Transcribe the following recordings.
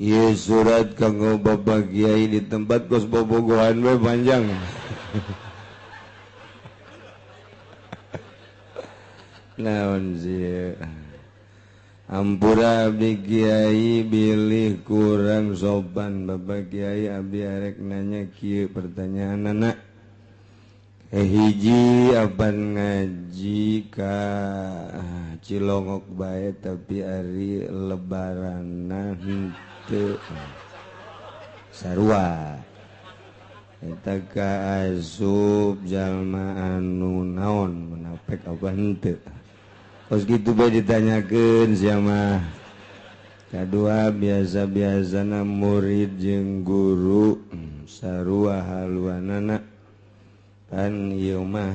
Ieu surat kanggo Bapak Kiai di tempat kos bobogohan we panjang. Naon sih? Ampura abdi Kiai bilih kurang sopan Bapak Kiai abdi arek nanya kieu pertanyaan anak. Hiji apan ngaji ka Cilongok bae tapi ari lebaranna henteu sarua. Eta ka asup jalma anu naon munafik apa henteu. Kos kitu bae ditanyakeun sia mah. Kadua biasa-biasana murid jeung guru sarua haluanana. Pan ieu mah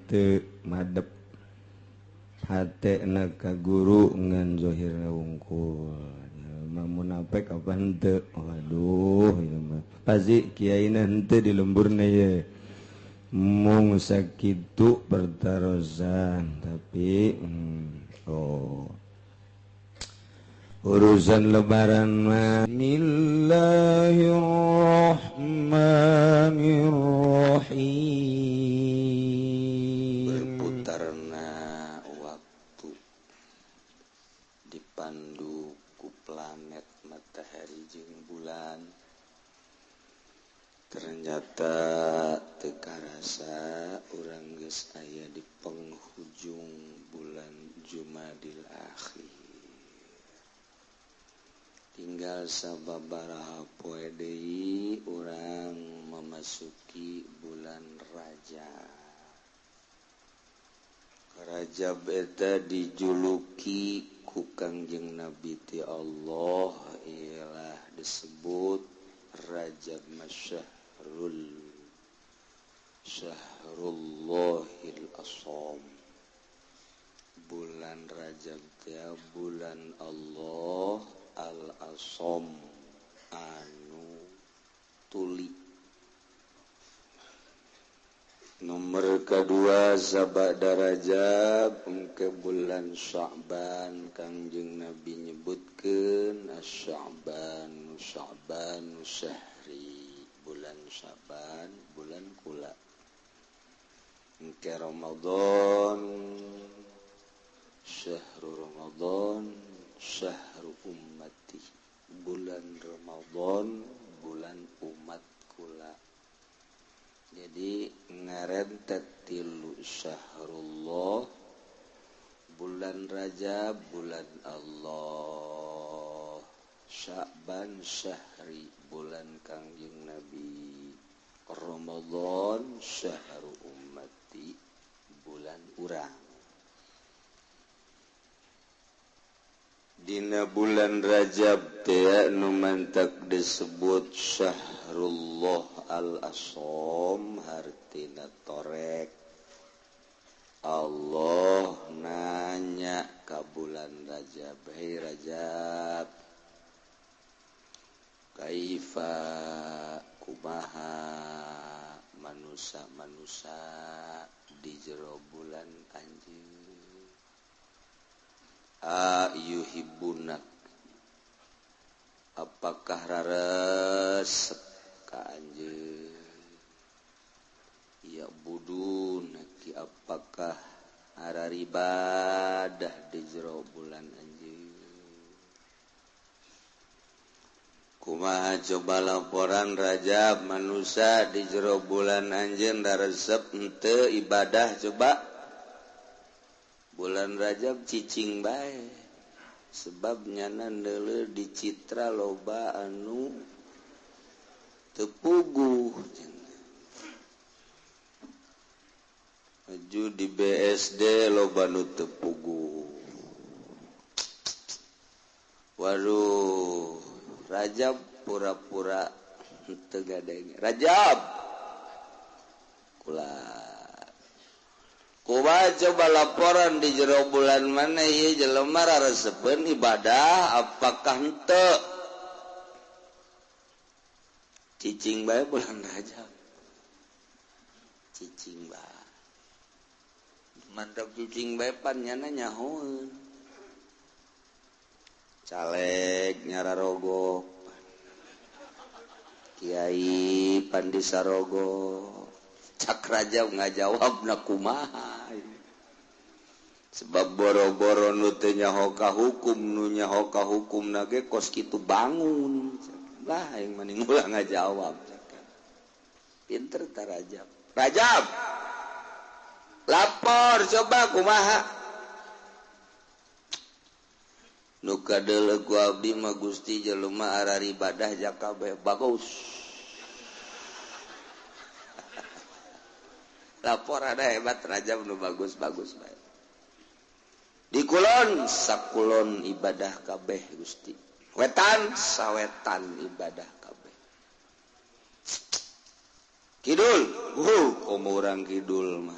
teu madep hatena ka guru ngan zahirna wungkul. Mah munafik apa henteu? Waduh ieu mah pasti kiaina henteu di lemburna ye. Mung sakitu pertarosan tapi oh urusan lebaran mah. Bismillahirrahmanirrahim. Berputarna waktu dipandu ku planet matahari jeung bulan. Ternyata teu karasa urang geus aya di penghujung bulan Jumadil Akhir. Tinggal sababaraha poe deui urang memasuki bulan Rajab. Rajab eta dijuluki ku Kangjeng Nabi ti Allah ialah disebut Rajab masyahrul syahrullahil asom. Bulan Rajab teh bulan Allah al-asom anu tuli. Nomor kedua sabada Rajab engke bulan Sya'ban. Kangjeng Nabi nyebutkeun asy-Sya'ban Sya'ban syahri, bulan Sya'ban bulan kula. Engke Ramadan syahru Ramadan syahru ummati, bulan Ramadan bulan umat kula. Jadi ngarentet tilu syahrullah, bulan Rajab bulan Allah, Sya'ban syahri bulan Kangjeng Nabi, Ramadan syahru ummati bulan urang. Dina bulan Rajab teh nu mantak disebut syahrullah al-asom, hartina torek. Allah nanya ka bulan Rajab, hei Rajab, kaifa kumaha manusa-manusa di jero bulan anjeun? Ayuhibbunak, apakah raresep ka anjeun? Ya budunaki, apakah araribadah di jero bulan anjeun? Kumaha coba laporan Rajab manusa di jero bulan anjeun raresep henteu ibadah coba? Bulan Rajab cicing bae, sebab nyana deuleu di citra loba anu teu puguh. Maju di BSD loba nu teu puguh. Waduh, Rajab pura-pura teu gadeng. Rajab kula kumaha coba laporan di jero bulan mana ieu jelema raresepeun ibadah apakah henteu? Cicing bae bulan Rajab. Cicing bae. Mantap cicing bae pan nyana nyahoeun. Caleg nyararogo Kiai Pandisarogo cak Rajab ngajawab na kumaha sebab boro-boro nu teu nyaho ka hukum nu nyaho ka hukum na ge kos kitu bangun lah aing mah ulah ngajawab. Pinter ta Rajab. Rajab lapor coba kumaha nu kadeuleu ku abdi mah Gusti jelema araribadah jakabeh bagus. Lapor ada hebat Rajab nu bagus-bagus bae. Di kulon sakulon ibadah kabeh Gusti. Wetan sawetan ibadah kabeh. Kidul, komo urang kidul mah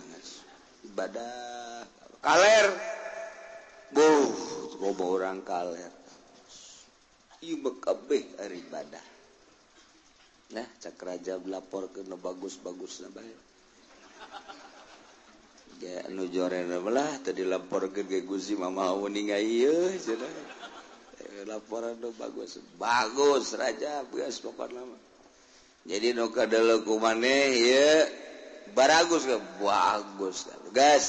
ibadah. Kaler, buh, komo urang kaler. Ieu mah kabeh ari ibadah. Nah, cak Rajab laporkeun nu bagus-bagusna bae. Ya nu jorena belah tadi laporkeun ke Gusti mama uning ieu cenah. Laporan nu bagus. Bagus Rajab geus pokona mah. Jadi nu kadeuleu ku maneh ieu baragus ge bagus gas.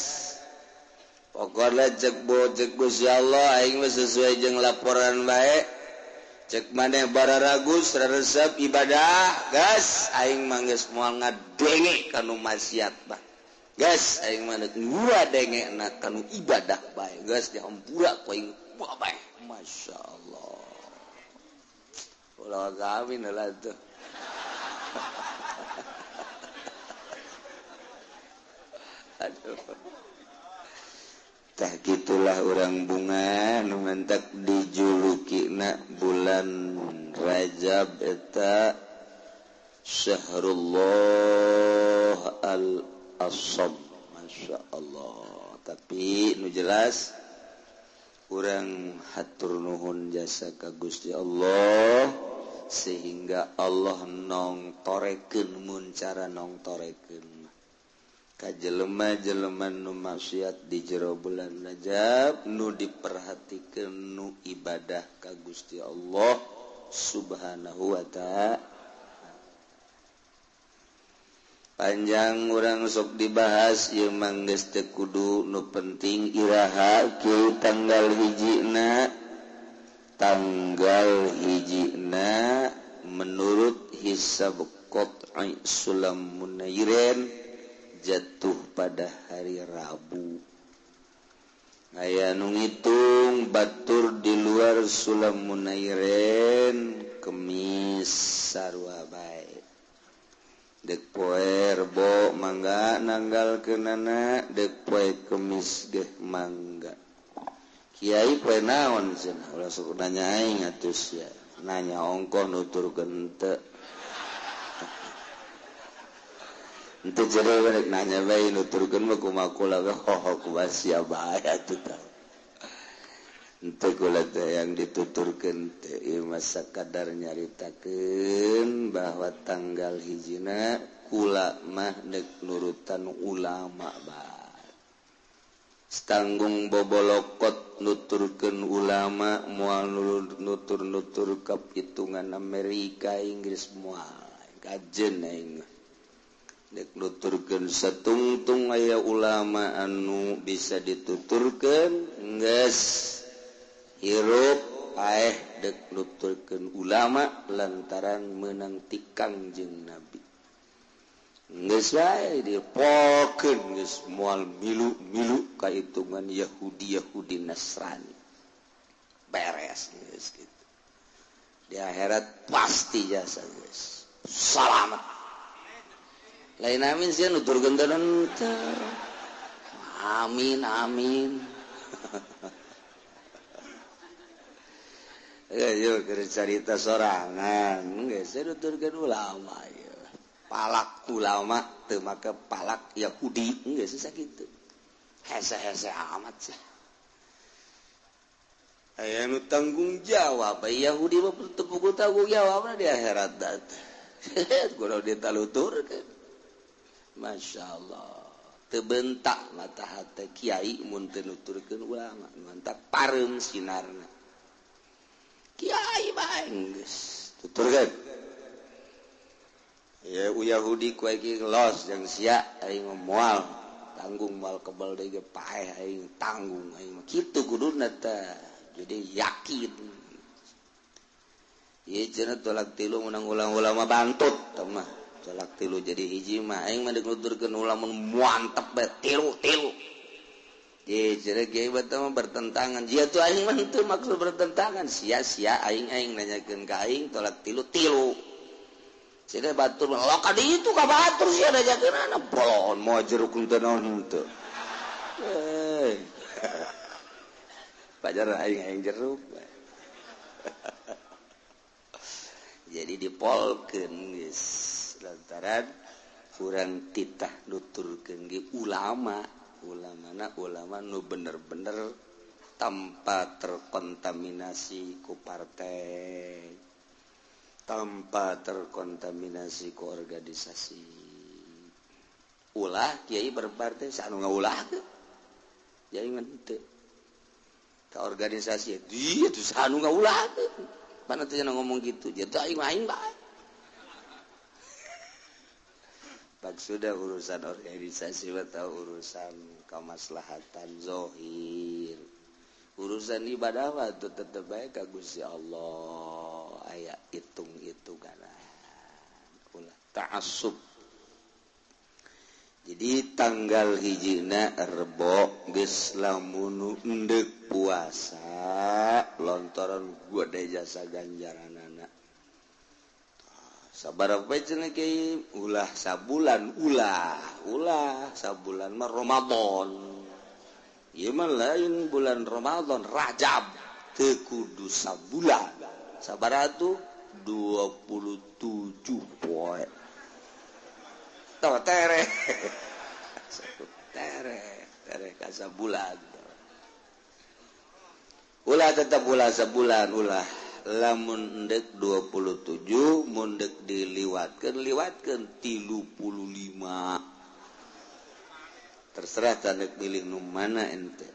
Pokona cek bo cek Gusti Allah aing mah sesuai jeung laporan bae. Cek maneh bararagus resep ibadah gas aing mah geus moal ngadenge kanu maksiat bah. Gas aing mah deuk denge na kanu ibadah bae gas dihampura ku aing bae. Masya Allah. Ulah kawin lah tuh. Aduh. Tah gitulah urang bunga nu mentak dijulukina bulan Rajab eta Syahrullah al-Asab. Masya Allah. Tapi nu jelas urang hatur nuhun jasa ka Gusti Allah sehingga Allah nong torekeun mun cara nong torekeun ka jelema-jelema nu maksiat di jero bulan Rajab nu diperhatikeun nu ibadah ka Gusti Allah Subhanahu wa ta'ala. Panjang urang sok dibahas ieu mah geus teu kudu nu penting iraha kieu tanggal hijina. Tanggal hijina menurut hisab qat'i Sulam Munairin jatuh pada hari Rabu. Aya nu ngitung batur di luar Sulam Munairin Kemis sarua bae. Dek poe Rebo mangga nanggal kenana, dek poe Kemis geh mangga. Kiai poe naon cenah ulah sok nanya aing atuh sia. Nanya ongkoh nuturkeun teu. Henteu jero rek nanya bae nuturkeun mah kumaha kula ge hoho kumaha sia bae atuh tah. Henteu kula teh yang dituturkeun teh ieu mah sakadar nyaritakeun bahwa tanggal hijina kula mah deuk nurutan ulama bae. Tanggung bobolokot nuturkeun ulama moal nutur-nutur kapitungan Amerika Inggris moal kajen aing dek nuturkeun satungtung aya ulama anu bisa dituturkeun geus hirup paeh dek nuturkeun ulama lantaran meunang tikang jeung nabi. Geus wae dipokeun geus moal milu-milu kahitungan Yahudi Yahudi Nasrani. Beres geus kitu. Di akhirat pasti jasa geus. Salamet. Lain amin sia nuturkeun teh. Amin amin. Ayo keur carita sorangan, geus nuturkeun ulama ieu. Palak ulama teu make palak Yahudi geus sakitu. Hese-hese amat sih. Aya nu tanggung jawab Yahudi mah teu puguh tanggung jawabna di akhirat dat. Kudu ditaluturkeun. Masya Allah. Teu bentak mata hate kiai mun teu nuturkeun ulama, mantak pareum sinarna. Aing geus tuturkeun. Ya Yahudi ku aing los jeung sia aing moal tanggung moal kebal deui ge paeh aing tanggung aing mah kitu kuduna teh. Jadi yakin. Ieu cenah tolak tilu menang ulang-ulama bantut tah mah. Tolak tilu jadi hiji mah aing mah deuk nuturkeun ulama mantep bae tilu-tilu. Ye cenah kiai bata mah bertentangan. Jia tuh aing mah teu maksud bertentangan, sia-sia aing aing nanyakeun ka aing tolak tilu-tilu. Cenah batur mah ka ditu ka batur sia nanyakeunana bolon moal jeruk teu naon henteu. Eh. Pajar aing aing jeruk. Jadi dipolkeun geus lantaran kurang titah nuturkeun ge ulama. Ulamana ulama nu bener-bener tanpa terkontaminasi ku partai, tanpa terkontaminasi ku organisasi. Ulah kiai berpartai sanu ngaulahkeun. Jadi ngan teu ka organisasi dia tuh sanu ngaulahkeun. Mana teh ngomong gitu, jadi aing aing bae. Sudah urusan organisasi atau urusan kemaslahatan zohir, urusan ibadah mah tuh tetep bae ka Gusti Allah, aya hitung-hitungan ulah ta'assub. Jadi tanggal hijina Rebo geus lamun endek puasa lontoran gede jasa ganjaranana. Sabar apa cenah kiai ulah sabulan ulah ulah sabulan mah Ramadan. Ieu mah lain bulan Ramadan, Rajab teu kudu sabulan. Sabaraha tuh 27 poe. Tah tere. Tere, tere ka sabulan. Ulah tetap ulah sabulan ulah. Lamun endek 27 mun dek diliwatkeun liwatkeun 35. Terserah tandek milih nu mana ente.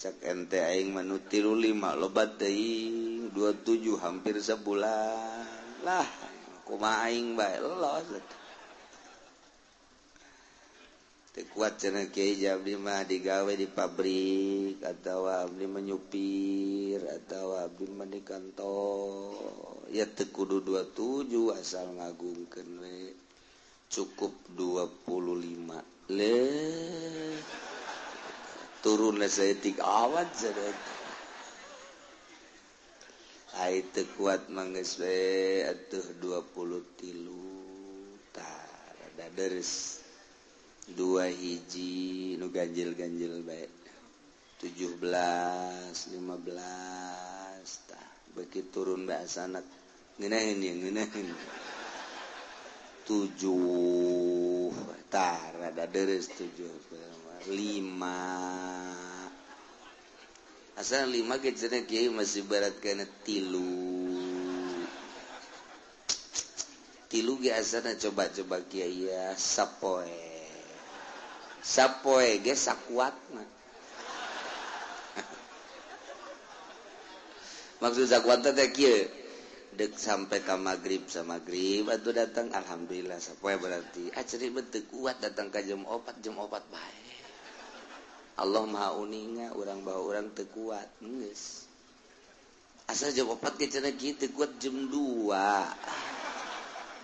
Cak ente aing mah nu 35 loba teuing 27 hampir sebulan. Lah kumaha aing bae los. Teu kuat cenah kiai abdi mah digawe di pabrik atawa abdi menyupir atawa abdi mah di kantor. Ya teu kudu 27 asal ngagungkeun we. Cukup 25. Le turun saeutik awat cenah. Ai teu kuat mah geus we atuh 23 tah rada deres. 2 hiji nu ganjil-ganjil bae 17 15 tah beuki turun bae asanak ngeunaheun ieu ngeunaheun 7 tah rada deres 7 5 asal 5 ge cenah kieu masih berat kana 3 3 ge asana coba-coba kieu ya sapoe sapoe ge sakuatna. Maksud sakuatna teh kieu deuk sampai ka magrib samagrib atuh datang alhamdulillah sapoe berarti ah cerik teu kuat datang ka jam 4 jam 4 bae. Allah Maha uninga urang bawa urang teu kuat geus. Asal jam 4 ge cenah kieu teu kuat jam 2.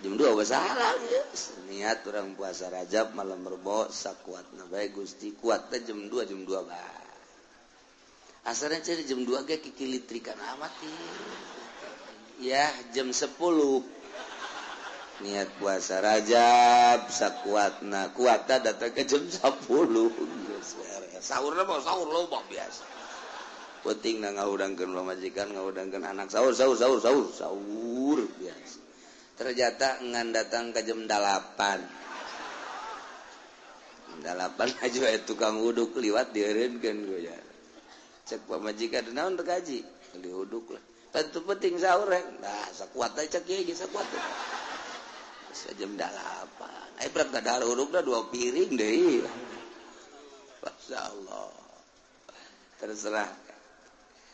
Jam 2 salah geus. Niat urang puasa Rajab malam Rebo sakuatna bae Gusti kuat teh jam 2 jam 2 bae. Asalna cenah jam 2 ge kikilitrikan amat ya jam 10 niat puasa Rajab sakuatna kuatna datang ke jam 10 geus beres. Sahurna mah sahur loba biasa. Pentingna ngahudangkeun pamajikan ngahudangkeun anak sahur sahur sahur sahur sahur biasa. Ternyata ngan datang ke jam 8. 8 aja tukang uduk liwat dieureunkeun ku ya. Cek pamajikan naon teu kaji? Diuduk lah. Tentu penting sahur rek. Nah, sakuat aja cek ieu ge sakuat. Geus jam 8. Ai berat kadar udukna 2 piring deui. Masyaallah. Terserah.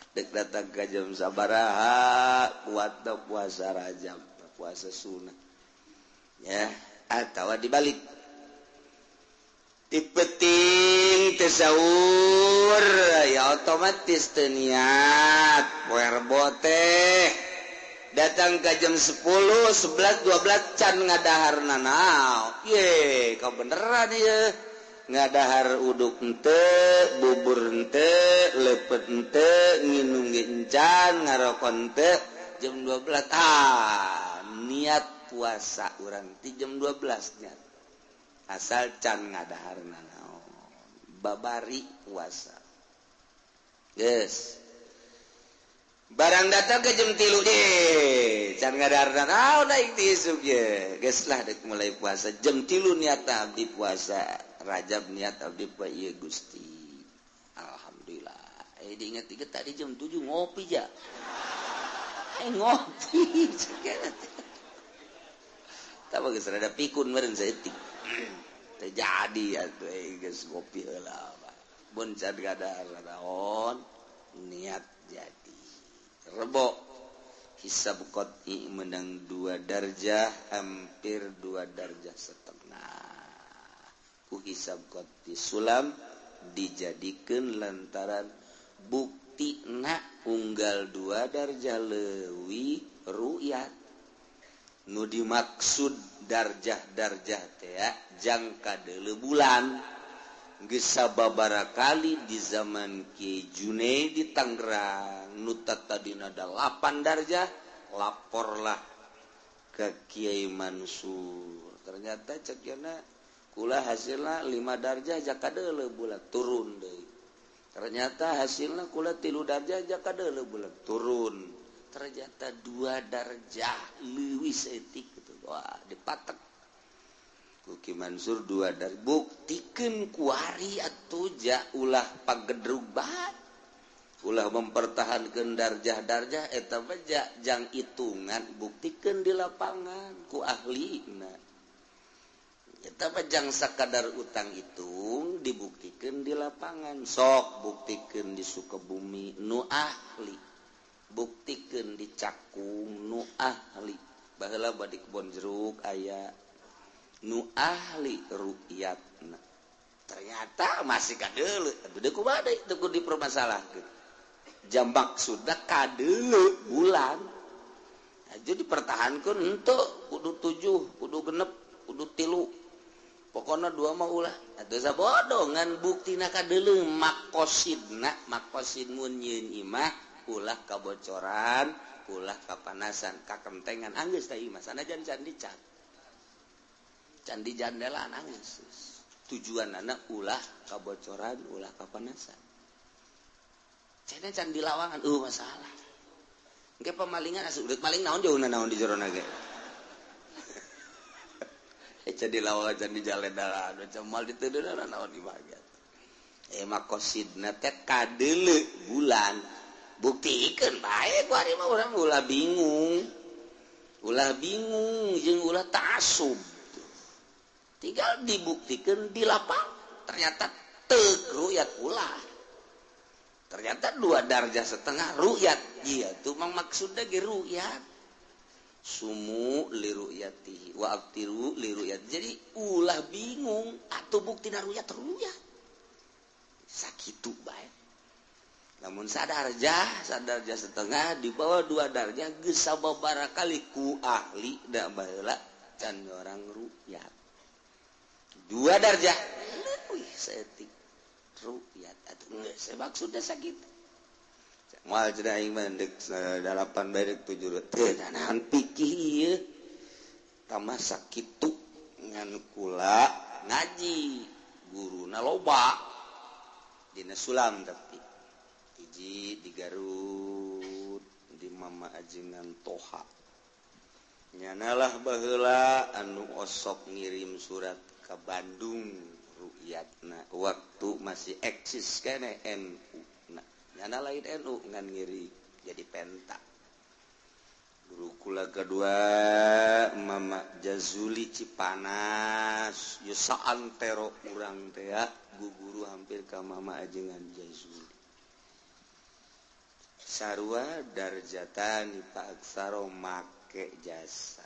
Dek datang ke jam sabaraha kuat puasa Rajab, puasa sunnah ya, atau dibalik ti peuting teu sahur ya otomatis teu niat poe Rebo teh. Datang ke jam 10, 11, 12 can ngadahar nanaon ye, kebeneran ye, ngadahar uduk henteu, bubur henteu, lepet henteu, nginum ge encan, ngarokok henteu, jam 12 ah niat puasa urang ti jam 12 niat, asal can ngadahar nanaon babari puasa. Yes, barang datang ke jam 3 deh can ngadahar nanaon naik ti isuk ye, geus lah dek mulai puasa jam 3 niat abdi puasa Rajab, niat abdi puasa ieu Gusti. Alhamdulillah. Diingat-ingat tadi jam 7 ngopi ja. Ngopi. Tapi geus rada pikun meureun saeutik. Teu jadi atuh geus ngopi heula. Mun can ngadahar nanaon niat jadi. Rebo hisab qat'i menang 2 darjah, hampir 2 darjah setengah. Ku hisab qat'i sulam dijadikan lantaran bukti nak unggal 2 darjah leuwih ru'yat. Nu dimaksud darjah-darjah teh jangka deuleu bulan. Geus sababaraha kali di zaman Ki Junaid di Tangerang nu tadina 8 darjah, laporlah ke Kiai Mansur. Ternyata cek cenah kula hasilna 5 darjah jaka deuleu bulan turun deui. Ternyata hasilna kula 3 darjah jaka deuleu bulan turun. Ternyata 2 darjah leuwih saeutik gitu. Wah, dipatek Ki Mansur 2 darjah, buktikeun kuari atuh ja ulah pagedrug bae, ulah mempertahankeun darjah-darjah eta mah jang hitungan, buktikeun di lapangan ku ahlina. Eta mah jang sakadar utang hitung, dibuktikeun di lapangan. Sok buktikeun di Sukabumi nu ahli, buktikeun di Cakung nu ahli. Baheula badi kebon jeruk aya nu ahli ru'yatna. Ternyata masih kadeuleu atuh deuk kumaha deui teu kudu dipermasalahkeun. Jam maksudna kadeuleu bulan aja dipertahankeun henteu kudu 7, kudu 6, kudu 3, pokona 2 mah ulah atuh sabodo ngan buktina kadeuleu makosidna. Makosid mun nyieun imah ulah kabocoran, ulah kapanasan, kakentengan anggeus teh imah sanajan can dicat, candi jandela nangis. Tujuan anak ulah kabocoran, ulah kapanasan. Cenah candi lawangan, masalah. Engke pemalingan asup deuk maling naon jauhna naon di jero ge. Candi lawangan candi jaledalan, cemal diteudeuna naon di bagian. Makosidna teh kadeuleu bulan. Buktikeun bae ku ari mah urang ulah bingung. Ulah bingung jeung ulah ta'assub. Tinggal dibuktikan di lapang, ternyata tek ru'yat ulah, ternyata 2 darjah setengah ru'yat. Iya tuh mang maksudnya ge ru'yat, sumu li ru'yatihi wa aftiru li ru'yat. Jadi ulah bingung atau buktina ru'yat ru'yat sakitu bae. Namun sadarjah, sadarjah setengah di bawah 2 darjah geus sababaraha kali ku ahli da baheula can orang ru'yat. 2 darjah leuwih saeutik ru'yat atuh geus saya maksudna sakitu. Moal cenah aing mah deuk 8 bae deuk 7 teu nahan pikih ieu. Tambah sakitu ngan kula ngaji guruna loba dina sulam tapi hiji di Garut di Mama Ajengan Toha. Nyanalah baheula anu osok ngirim surat ke Bandung ru'yatna waktu masih eksis kene NU. Nah, nyana lain NU ngan ngiri jadi penta. Guru kula kedua Mama Jazuli Cipanas, ya saantero urang teh ya, guru hampir ka Mama Ajengan Jazuli. Sarua darjatani fa aktsaro make jasa.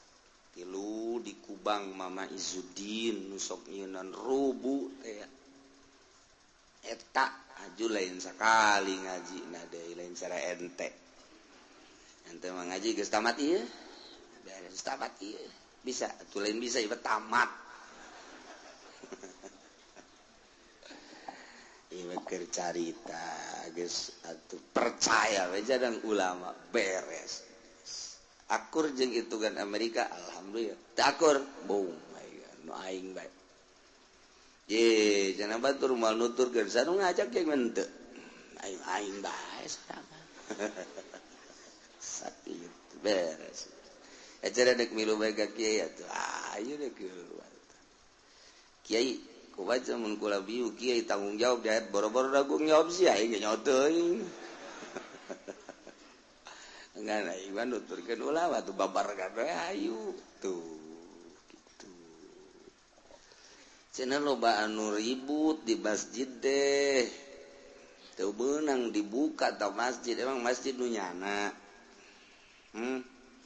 Tilu di Kubang Mama Izzuddin nu sok nyieun rubu teh. Eta aju lain sakali ngaji na deui lain cara ente. Ente mah ngaji geus tamat ieu. Beres tamat ieu. Bisa atuh lain bisa ieu tamat. Ieu keur carita geus atuh percaya we jadang ulama beres. Akur jeung hitungan Amerika alhamdulillah. Teu akur boom nu aing bae. Ye, jangan batur mal nuturkeun sanu ngajak jeung henteu. Aing aing bae sorangan. Sakit beres. Acara dek milu bae ka kiai atuh. Ayo dek milu. Kiai kubaca mun kula biu kiai tanggung jawab di ayat boro-boro tanggung jawab sih aing ge nyaho teuing. Ngan aing mah nuturkeun ulama tuh babar kabeh ayu tuh. Cenah loba anu ribut di masjid deh. Teu beunang dibuka tau masjid, emang masjid nu nyana.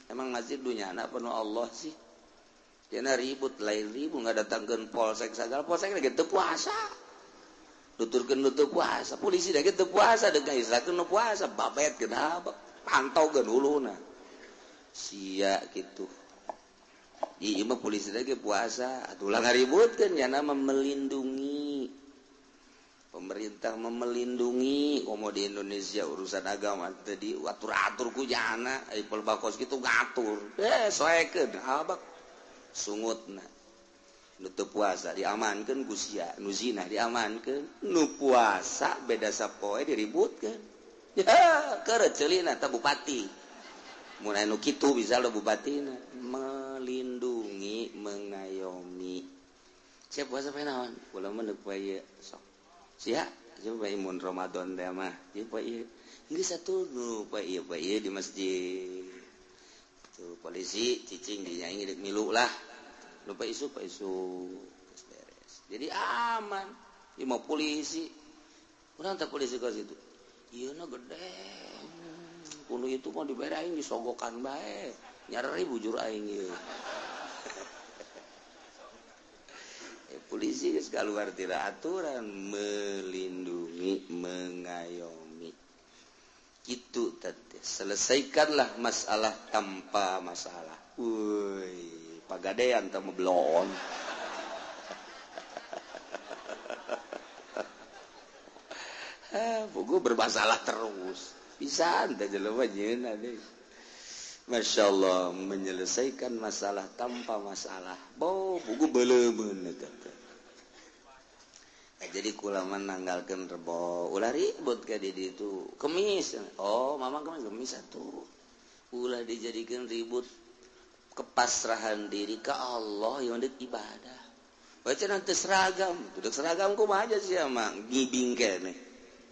Emang masjid nu nyana apa nu Allah sih? Cenah ribut lain ribut ngadatangkeun polsek sagala polsek ge teu puasa. Nuturkeun nu teu puasa, polisi ge teu puasa deuk ngaisrakeun nu puasa, babet kenapa? Pantaukeun huluna. Sia kitu. Ieu mah polisi lagi puasa atuh ulah ngaributkeun nya nama melindungi. Pemerintah melindungi komo di Indonesia urusan agama teh diatur-atur ku jana ai pelbakos kitu ngatur. Soekeun abak sungutna. Nu teu puasa diamankeun ku sia, nu zina diamankeun, nu puasa beda sapoe diributkeun. Ya, keur ceulina tah bupati. Mun anu kitu bisa lo bupatina melindungi, mengayomi. Siap puasa poe naon? Kula mah deuk poe ieu sok. Sia, coba mun Ramadan teh mah. Ieu poe ieu. Geus atuh nu poe ieu di masjid. Tuh polisi cicing dinyanyi deuk milu lah. Lupa isu, poe isu. Geus beres. Jadi aman. Ieu mah polisi. Urang teh polisi ka situ. Ieu na gede. Kuno itu mau dibere aing disogokan bae. Nyareri bujur aing ieu. Polisi geus kaluar tina aturan melindungi, mengayomi. Kitu teh. Selesaikanlah masalah tanpa masalah. Euy, pagadean teh belon. Pugu bermasalah terus. Bisa ente jelema nyeuna deui. Masya Allah menyelesaikan masalah tanpa masalah. Bo pugu beuleumeun eta teh. Nah, jadi kula mah nanggalkeun rebo, ulah ribut ka di ditu. Kemis. Oh, mama kemis atuh. Ulah dijadikeun ribut kepasrahan diri ka Allah yang deuk ibadah. Baca nanti seragam, udah seragam kumaha aja sia mah ngibing keneh.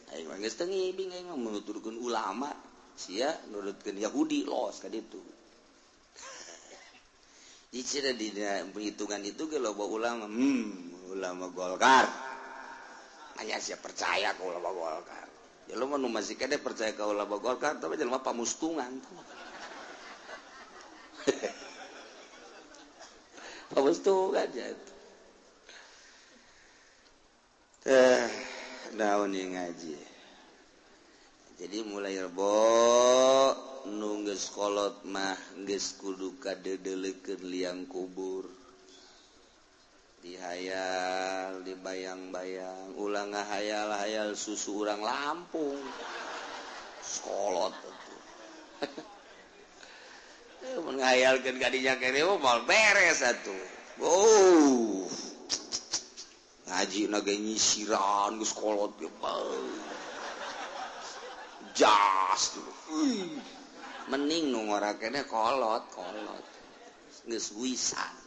Aing mah geus teu ngibing aing mah menuturkeun ulama, sia nurutkeun Yahudi los ka ditu. Dicira dina perhitungan itu ge loba ulama, ulama Golkar. Aya sia percaya ka ulama Golkar. Jelema nu masih kene percaya ka ulama Golkar tapi jelema pamustungan. Pamustungan ya. Naon yang ngaji. Jadi mulai rebo nu geus kolot mah geus kudu kadeudeulekeun liang kubur. Dihayal, dibayang-bayang, ulah ngahayal-hayal susu urang Lampung. Sekolot atuh. Mun ngahayalkeun ka dinya kene moal beres atuh. Oh. Ngaji na ge nyisiran geus kolot ge. Jas. Mending nu ngora kene kolot, kolot. Geus wisan.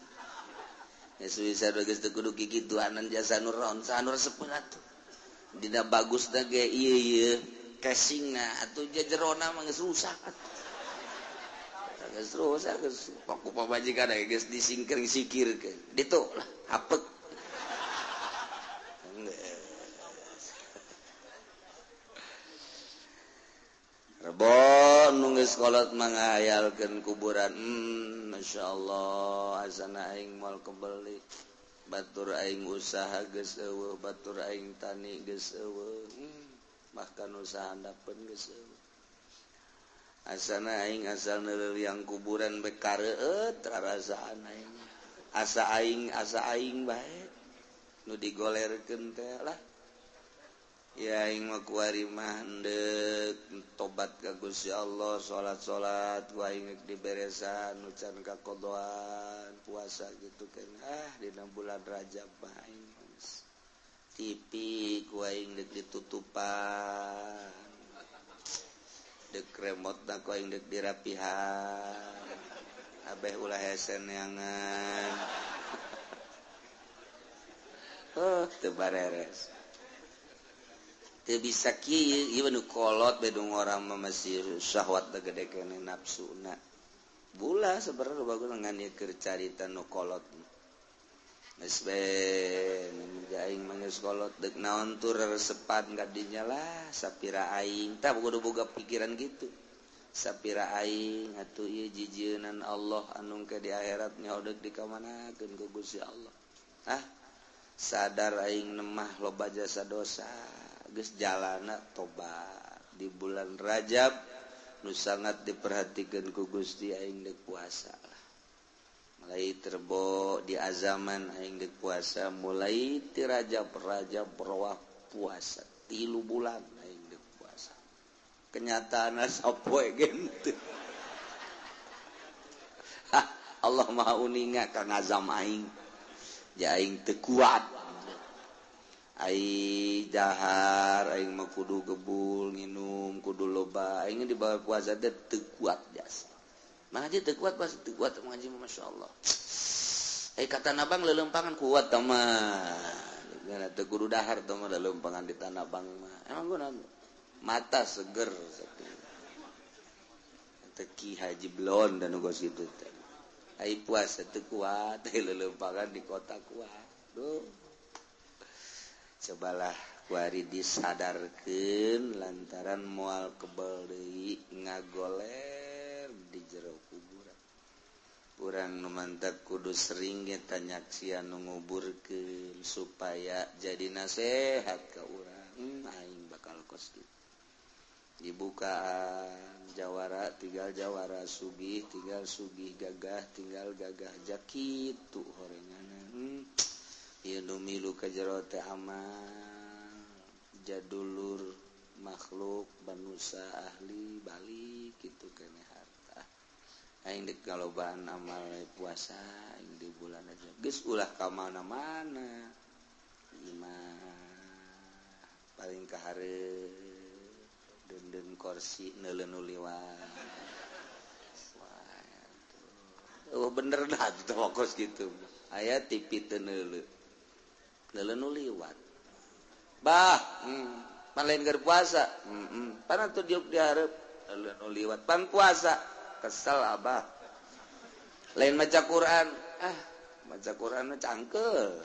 Geus wisan geus teu kudu kikituanan jasa nur ronsa nur sepeun atuh. Dina bagusna ge ieu ieu casingna atuh jejerona mah geus rusak atuh. Geus rusak geus paku pamajikan geus disingkir-singkirkeun. Ditu lah apek. Rebo nu geus kolot mangayalkeun kuburan. Masyaallah asana aing moal kebeli. Batur aing usaha geus eueuh, batur aing tani geus eueuh. Bahkan usaha handapeun geus eueuh. Asana aing asal neuleuh kuburan bek kareueut rarasaan aing. Asa aing bae nu digolerkeun teh lah. Ya aing mah kuari mah endek tobat ka Gusti Allah, salat-salat ku aing geus diberesan nu can kakodoan, puasa gitu kan. Ah dina bulan Rajab mah aing TV ku aing deuk ditutupan. Deuk remote da ku aing deuk dirapihan. Abeh ulah hese neangan. Oh, teu bareres. Teu bisa kieu, ieu nu kolot bedung orang mah masih syahwat da gede keneh nafsuna. Bula sebenarnya bagus ngan ieu keur carita nu kolot. Geus we aing mah geus kolot deuk naon tur resepan ka dinya lah sapira aing tah kudu boga pikiran gitu. Sapira aing atuh ieu jijieunnan Allah anu ke di akhirat nyaho deuk dikamanakeun ku Gusti Allah. Ah sadar aing nemah loba jasa dosa. Geus jalana tobat di bulan Rajab nu sangat diperhatikeun ku Gusti aing deuk puasa lah. Mulai terbo di azaman aing deuk puasa mulai ti Rajab Rajab rawah puasa 3 bulan aing deuk puasa. Kenyataanna sapoe ge henteu. Allah Maha uninga ka ngazam aing. Ja aing teu kuat. Aing dahar aing mah kudu gebul nginum kudu loba aing di bawah puasa teh teu kuat jasa. Mangaji teu kuat pas teu kuat mangaji masyaallah. Ka Tanah Abang leuleumpangan kuat tah mah. Geuna teu kudu dahar tah mah leuleumpangan di Tanah Abang mah. Emang guna mata seger teh Ki Haji Blon dan uga kitu teh. Ai puasa teu kuat leuleumpangan di kota kuat. Duh. Cobalah kuari disadarkeun lantaran moal kebel deui ngagoler di jero kuburan. Urang nu mantak kudu sering ge tanyaksian nu nguburkeun supaya jadi nasehat ka urang. Aing bakal kos kitu. Dibukaan jawara tinggal jawara, sugih tinggal sugih, gagah tinggal gagah, jakitu horenganna. Ieu nu milu ka jero teh amal jadulur makhluk manusia ahli balik kitu keneh harta. Aing deuk ngalobaan amal puasa aing di bulan aja. Geus ulah ka mana-mana. Imah paling kahareup deundeun korsi neuleun nu liwat. Wah, oh bener dah teu fokus gitu. Aya TV teu neuleun. Neuleun nu liwat. Bah, pan lain keur puasa. Pan atuh diuk dihareup neuleun nu liwat. Pan puasa kesel abah. Lain maca Quran. Ah, maca Quran mah cangkeul.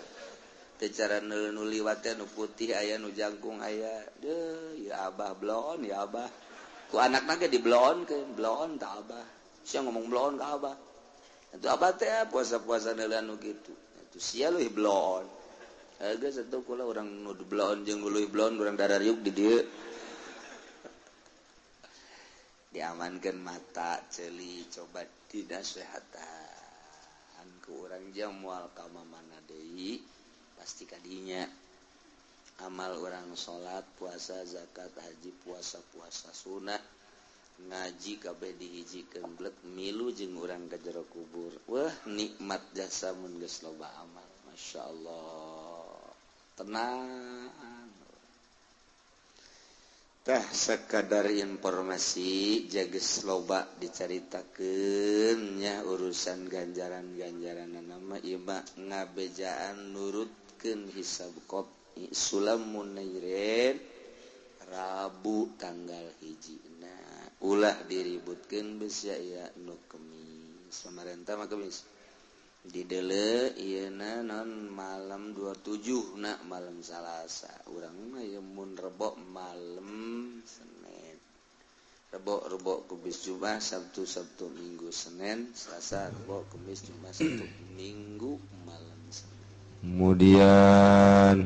Teu cara neuleun nu liwat teh nu putih aya nu jangkung aya. Deuh, ya abah bloon ya abah. Ku anakna ge dibloonkeun, bloon ta abah. Sia ngomong bloon ka abah. Atuh abah teh puasa-puasa neuleun nu kitu. Atuh sia leuwih bloon. Geus atuh kula urang nu bloon jeung leuwih bloon urang darariuk di dieu. Diamankeun mata ceuli coba dinasehatan ku urang jang moal ka mamana deui pasti kadinya. Amal urang salat, puasa, zakat, haji, puasa-puasa sunah, ngaji kabeh dihijikeun blek milu jeung urang ka jero kubur. Wah, nikmat jasa mun geus loba amal. Masyaallah. Tenang. Tah sekadar informasi jages loba dicaritakeun nya urusan ganjaran-ganjaran nama ieu mah ngabejaan nurutkeun hisab qot'i Sulam Munairin Rabu tanggal 1 na ulah diributkeun geus ya nu Kemis pamarentah mah Kemis didele ieuna non malam 27 na malam Salasa urang mah ieu mun Rebo malam Senin Rebo Rebo Kemis Jumat Sabtu Sabtu Minggu Senin Selasa Rebo Kemis Jumat Sabtu Minggu malam Senin. Kemudian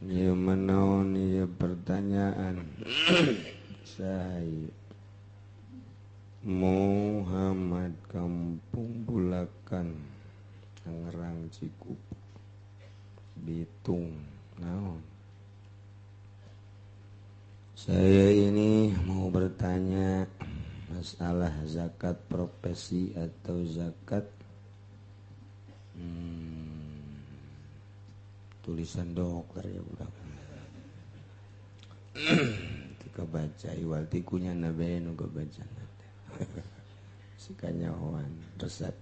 ya menaon ya pertanyaan saya Muhammad Kampung Bulakan Tangerang Cikupa Bitung naon. Saya ini mau bertanya masalah zakat profesi atau zakat tulisan dokter ya budak. Itu kebaca iwal tikunya nabe nu kebaca sikanyahoan resep.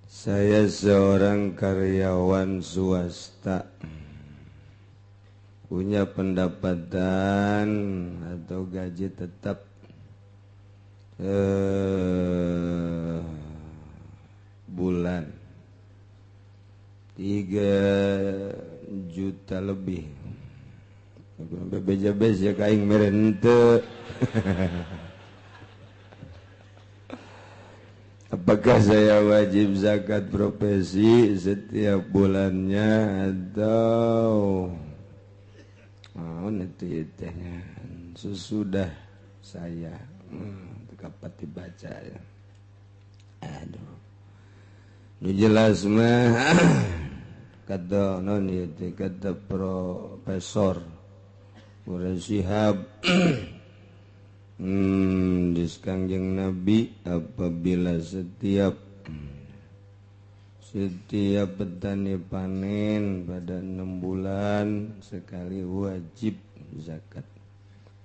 Saya seorang karyawan swasta, punya pendapatan atau gaji tetap bulan 3 juta lebih. Beja-beja ya kaing merente. Apakah saya wajib zakat profesi setiap bulannya atau itu tehnya sesudah saya dapat dibaca ya. Aduh, nu jelas mah kata non itu kata Profesor Quraish Shihab di Kangjeng Nabi apabila setiap petani panen pada 6 bulan sekali wajib zakat.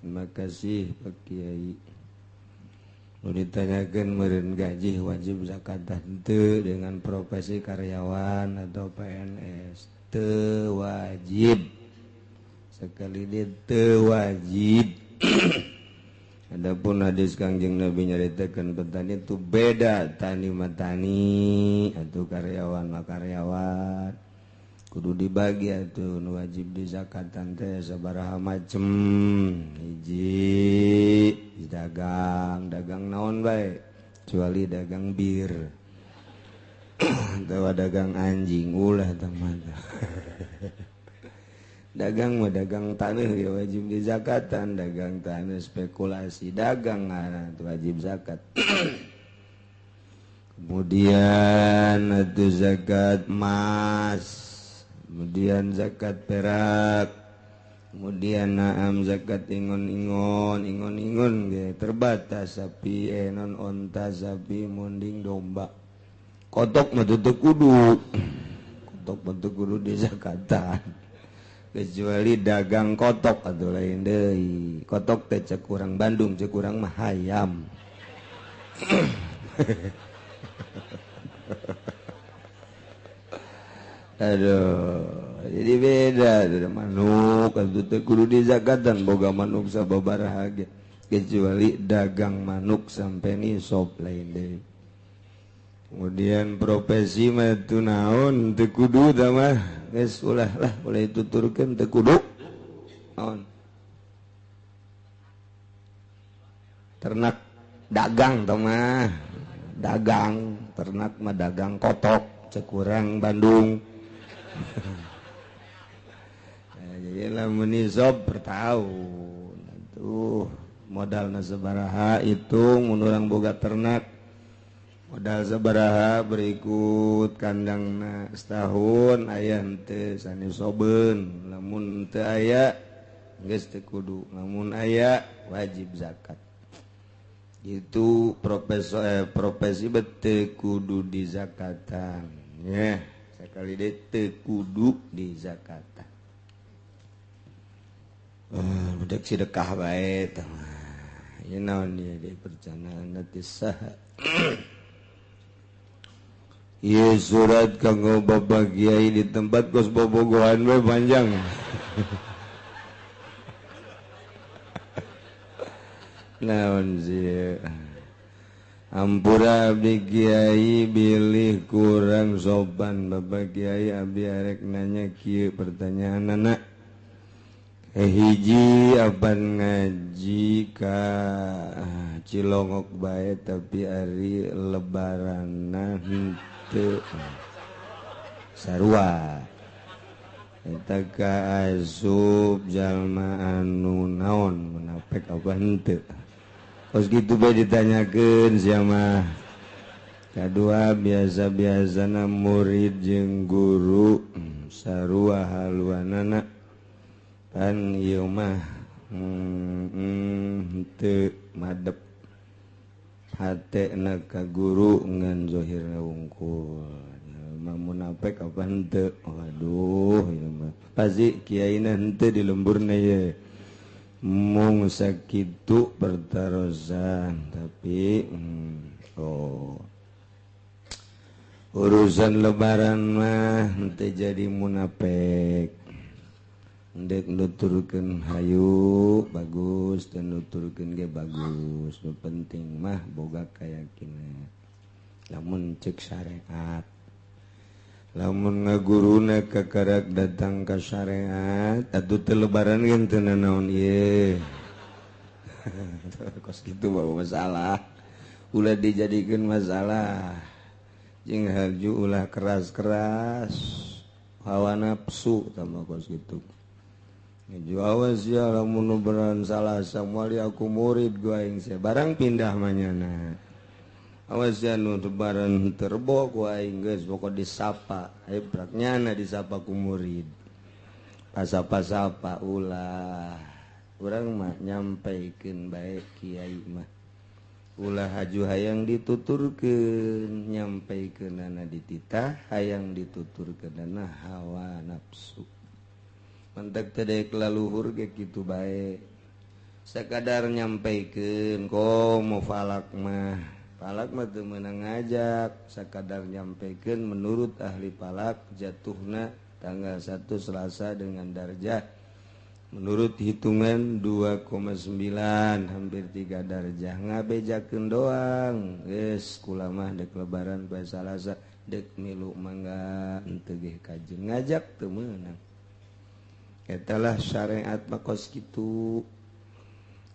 Terima kasih Pak Kiai. Nu ditanyakeun meureun gaji wajib zakat henteu dengan profesi karyawan atau PNS teu wajib. Sekali dia teu wajib. Adapun hadis Kangjeng Nabi nyaritakeun petani itu beda, tani mah tani atau karyawan mah karyawan. Kudu dibagi atuh nu wajib dizakatan teh sabaraha macem. Hiji dagang, dagang naon bae kecuali dagang bir. Atawa dagang anjing ulah tah mah. Dagang mah dagang tanah ya wajib dizakatan, dagang tanah spekulasi dagang itu wajib zakat. Kemudian itu zakat emas, kemudian zakat perak, kemudian naam zakat ingon-ingon, ingon-ingon ge terbatas sapi, non onta, sapi, munding, domba. Kotok mah teu kudu. Kotok mah teu kudu dizakatan. Kecuali dagang kotok atau lain deui. Kotok teh cek urang Bandung, cek urang mah hayam. Aduh, jadi beda ada manuk atuh teh kudu dizakatan boga manuk sababaraha ge. Kecuali dagang manuk sampai nisab lain deui. Kemudian profesi mah teu naon teu kudu tah mah. Geus ulah lah boleh tuturkeun teu kudu. Naon? Ternak dagang tah mah. Dagang, ternak mah dagang kotok cek urang Bandung. Nah, jadi lamun nisab per tahun. Tuh modalna sabaraha hitung mun urang boga ternak. Modal sabaraha berikut kandangna setahun aya henteu sanisobeun, lamun teu aya geus teu kudu, lamun aya wajib zakat. Itu profesi teu kudu dizakatan ya, sakali deui teu kudu dizakatan. Budak sedekah bae tah mah. Ieu naon ieu di perjalanan teh saha. Ieu surat kanggo Bapak Kiai di tempat kos bobogohan we panjang. Naon sih? Ampura abdi Kiai bilih kurang sopan Bapak Kiai abdi arek nanya kieu pertanyaan anak. Hiji apan ngaji ka Cilongok bae tapi ari lebaranna henteu sarua. Eta ka asup jalma anu naon munafik apa henteu. Kos kitu bae ditanyakeun sia mah. Kadua biasa-biasana murid jeung guru sarua haluanana. Pan ieu mah teu madep hatena ka guru ngan zahirna wungkul. Jelema munafik apa henteu? Waduh ieu mah pasti kiaina henteu di lemburna ye. Mung sakitu pertarosan tapi oh urusan lebaran mah henteu jadi munafik. Ndek nuturkeun hayu bagus dan nuturkeun ge bagus. Nu penting mah boga kayakinan. Lamun cek syariat, lamun ngaguruna kakarak datang ka syariat atuh teu lebaran ge teu nanaon ieu. Kos kitu mah masalah. Ulah dijadikeun masalah. Jeung haju ulah keras-keras hawa nafsu tambah kos kitu. Ngeju awas ya lamun lebaran salah samuali aku murid gua aing sia barang pindah manyana. Awas ya nu lebaran terbo ku aing geus pokok disapa, hebrak nyana disapa ku murid. Pasapa-sapa ulah. Urang mah nyampaikeun bae kiai mah. Ulah haju hayang dituturkeun, nyampaikeunana dititah, hayang dituturkeunana hawa nafsu. Mentek tedek laluhur ge kitu bae. Sakadar nyampaikeun komo falak mah. Falak mah teu meunang ngajak, sakadar nyampaikeun menurut ahli falak jatuhna tanggal 1 Selasa dengan darjah menurut hitungan 2,9 hampir 3 darjah. Ngabejakeun doang. Geus kula mah dek lebaran bae Salasa dek milu mangga henteu ge kajeun ngajak teu meunang. Etalah syariat makos kitu.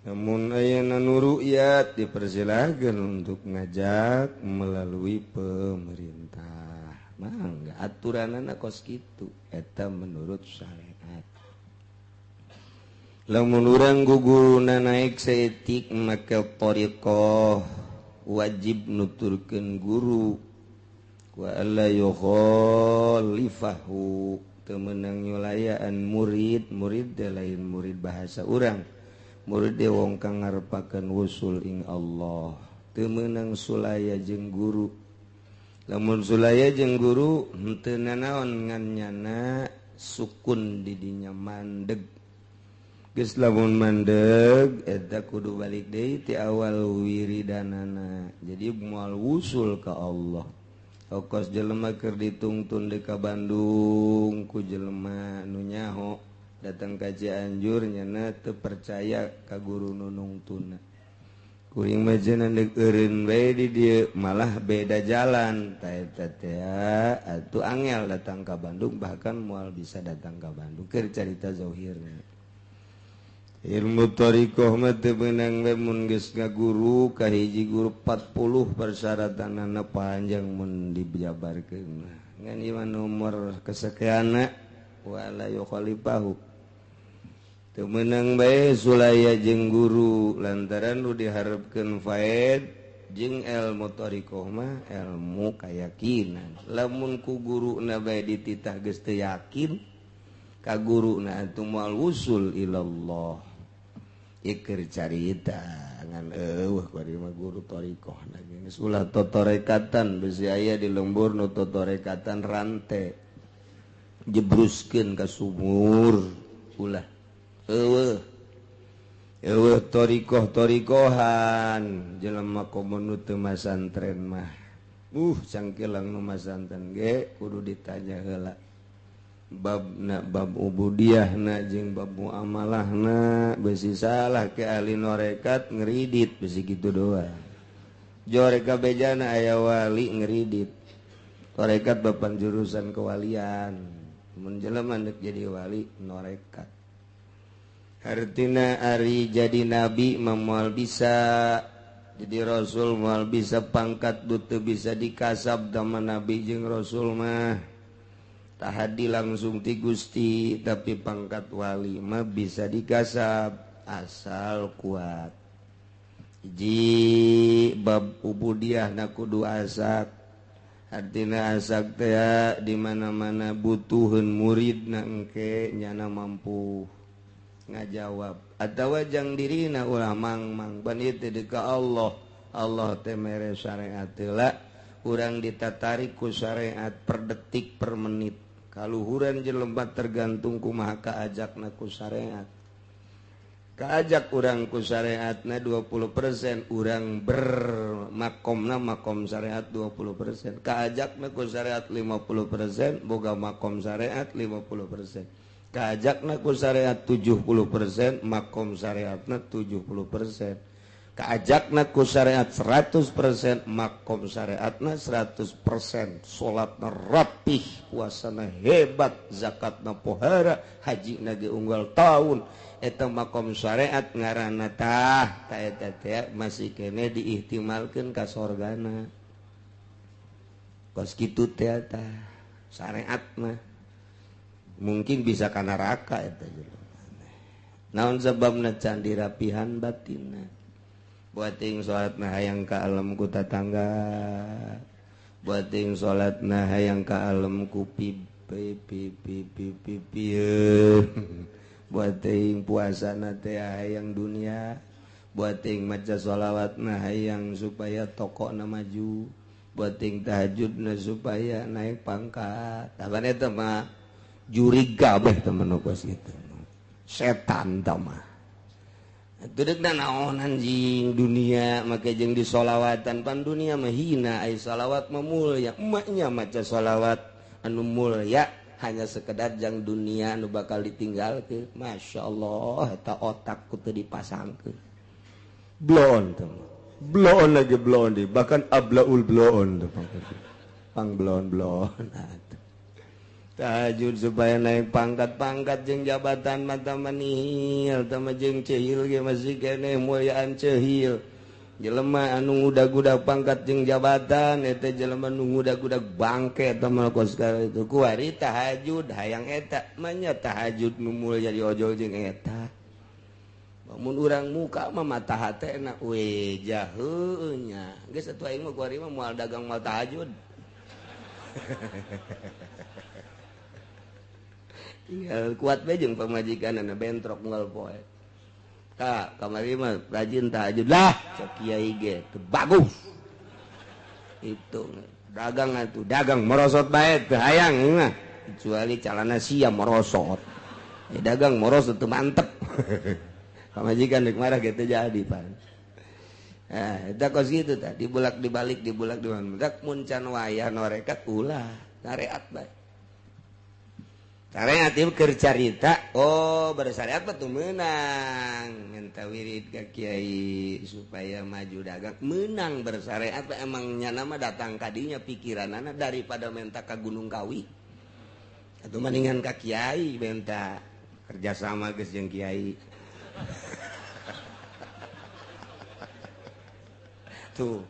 Namun ayana nu ru'yat dipersilahkan untuk ngajak melalui pemerintah. Mangga aturanana kos kitu eta menurut syariat. Lamun urang guguruna naik saeutik maka thariqah wajib nuturkeun guru wa alla yukhalifahu. Temenang nyulayaan murid, murid teh lain murid bahasa urang. Murid teh wong kang ngarepakeun wusul ing Allah. Teu meunang sulaya jeung guru. Lamun sulaya jeung guru henteu nanaon ngan nyana sukun di dinya mandeg. Geus lamun mandeg eta kudu balik deui ti awal wiridanana. Jadi moal wusul ka Allah. Okos jelema keur ditungtun deui ka Bandung ku jelema nu nyaho datang ka Cianjur nyana teu percaya ka guru nu nungtunna. Kuring mah cenah deuk eureun bae di dieu malah beda jalan ta eta teh atuh angel datang ka Bandung bahkan moal bisa datang ka Bandung keur carita zauhirna. Ilmu thariqah mah teu meunang we mun geus ngaguru ka hiji guru 40 persyaratanana panjang mun dijabarkeun mah. Ngan ieu mah nomor kesekianna wala yukhalifahu. Teu meunang bae sulaya jeung guru lantaran nu diharepkeun faed jeung ilmu thariqah mah ilmu kayakinan. Lamun ku guruna bae dititah geus teu yakin ka guruna atuh moal wusul ilallah. Iker carita ngan eueuh kuari mah guru thariqah geus ulah totorekatan besi aya di lembur nu totorekatan rante jebruskeun ka sumur ulah eueuh eueuh thariqah-thariqahan jelema komo nu teu masantren mah cangkelang nu masantren ge kudu ditanya heula babna bab ubudiyahna jeung bab muamalahna besi salah ke ahli norekat ngeridit besi kitu doang. Jore kabejana aya wali ngeridit. Torekat bapan jurusan kewalian. Mun jelema deuk jadi wali norekat. Artina ari jadi nabi mah moal bisa, jadi rasul moal bisa, pangkat teu bisa dikasab sama nabi jeung rasul mah. Tahadi langsung ti Gusti, tapi pangkat wali mah bisa dikasab asal kuat. Hiji bab ubudiah na kudu asak. Artina asak teh di mana-mana butuheun murid na engke nyana mampu ngajawab atawa jang dirina ulah mang-mang ban ieu teh ka Allah. Allah teh mere syariat heula, urang ditatarik ku syariat per detik per menit. Kaluhuran jelema tergantung kumaha kaajakna ku syariat. Kaajak urang ku syariatna 20%, urang bermakomna makom syariat 20%. Kaajakna ku syariat 50%, boga makom syariat 50%. Kaajakna ku syariat 70%, makom syariatna 70%. Kaajakna ku syariat 100%, makom syariatna 100%. Salatna rapih, puasana hebat, zakatna pohara, hajina ge unggal taun. Eta makom syariat ngaranna tah, ta eta teh masih kene diihtimalkeun ka sorgana. Kos kitu teh tah syariat mah. Mungkin bisa ka neraka eta jelema. Naon sababna can dirapihan batinna. Buat ting salatna hayang ka alam ku tatangga, buat ting salatna hayang ka alam ku pi pi pi pi pi pi, buat ting puasana teh hayang dunia, buat ting maca sholawatna hayang supaya tokona maju, buat ting tahajudna supaya naik pangkat. Taban eta mah jurig kabeh temen kos kitu. Setan tah mah. Tudek naon anjing dunia make jeung disolawatan pan dunia mah hina, ai salawat mah mulya. Emaknya maca solawat anu mulya hanya sekedar jang dunia anu bakal ditinggalkeun. Masya Allah eta otak ku teu dipasangkeun. Bloon teh mah. Bloon lagi bloon di bahkan ablaul bloon teh pang bloon bloon. Tahajud supaya naik pangkat-pangkat jeung jabatan mata manihil tama jeung cehil ge masih keneh mulyaan cehil. Jelema anu ngudag-gudag pangkat jeung jabatan eta jelema nu ngudag-gudag bangke eta mah kos itu. Kuari tahajud hayang eta manya tahajud nu mulya diojol jeung eta. Mun urang muka mah mata hatena we jaheuh nya. Geus atuh aing mah kuari mah moal dagang moal tahajud. Tinggal kuat bae jeung pamajikanna bentrok unggal poe. Ka kamari mah rajin tahajud lah cek kiai ge teu bagus. Itu dagang atuh dagang merosot bae teu hayang mah kecuali calana sia merosot. Ya dagang merosot teu mantep. Pamajikan deuk marah ge teu jadi pan. Eta kos kitu tah dibulak dibalik dibulak dibalik mun can wayah norekat ulah syariat bae. Syariat ieu keur carita, oh bersyariat mah teu meunang minta wirid ka kiai supaya maju dagang meunang bersyariat mah emang nyana mah datang ka dinya pikiranana daripada minta ka Gunung Kawi atuh mendingan ka kiai minta kerjasama geus jeung kiai. Tuh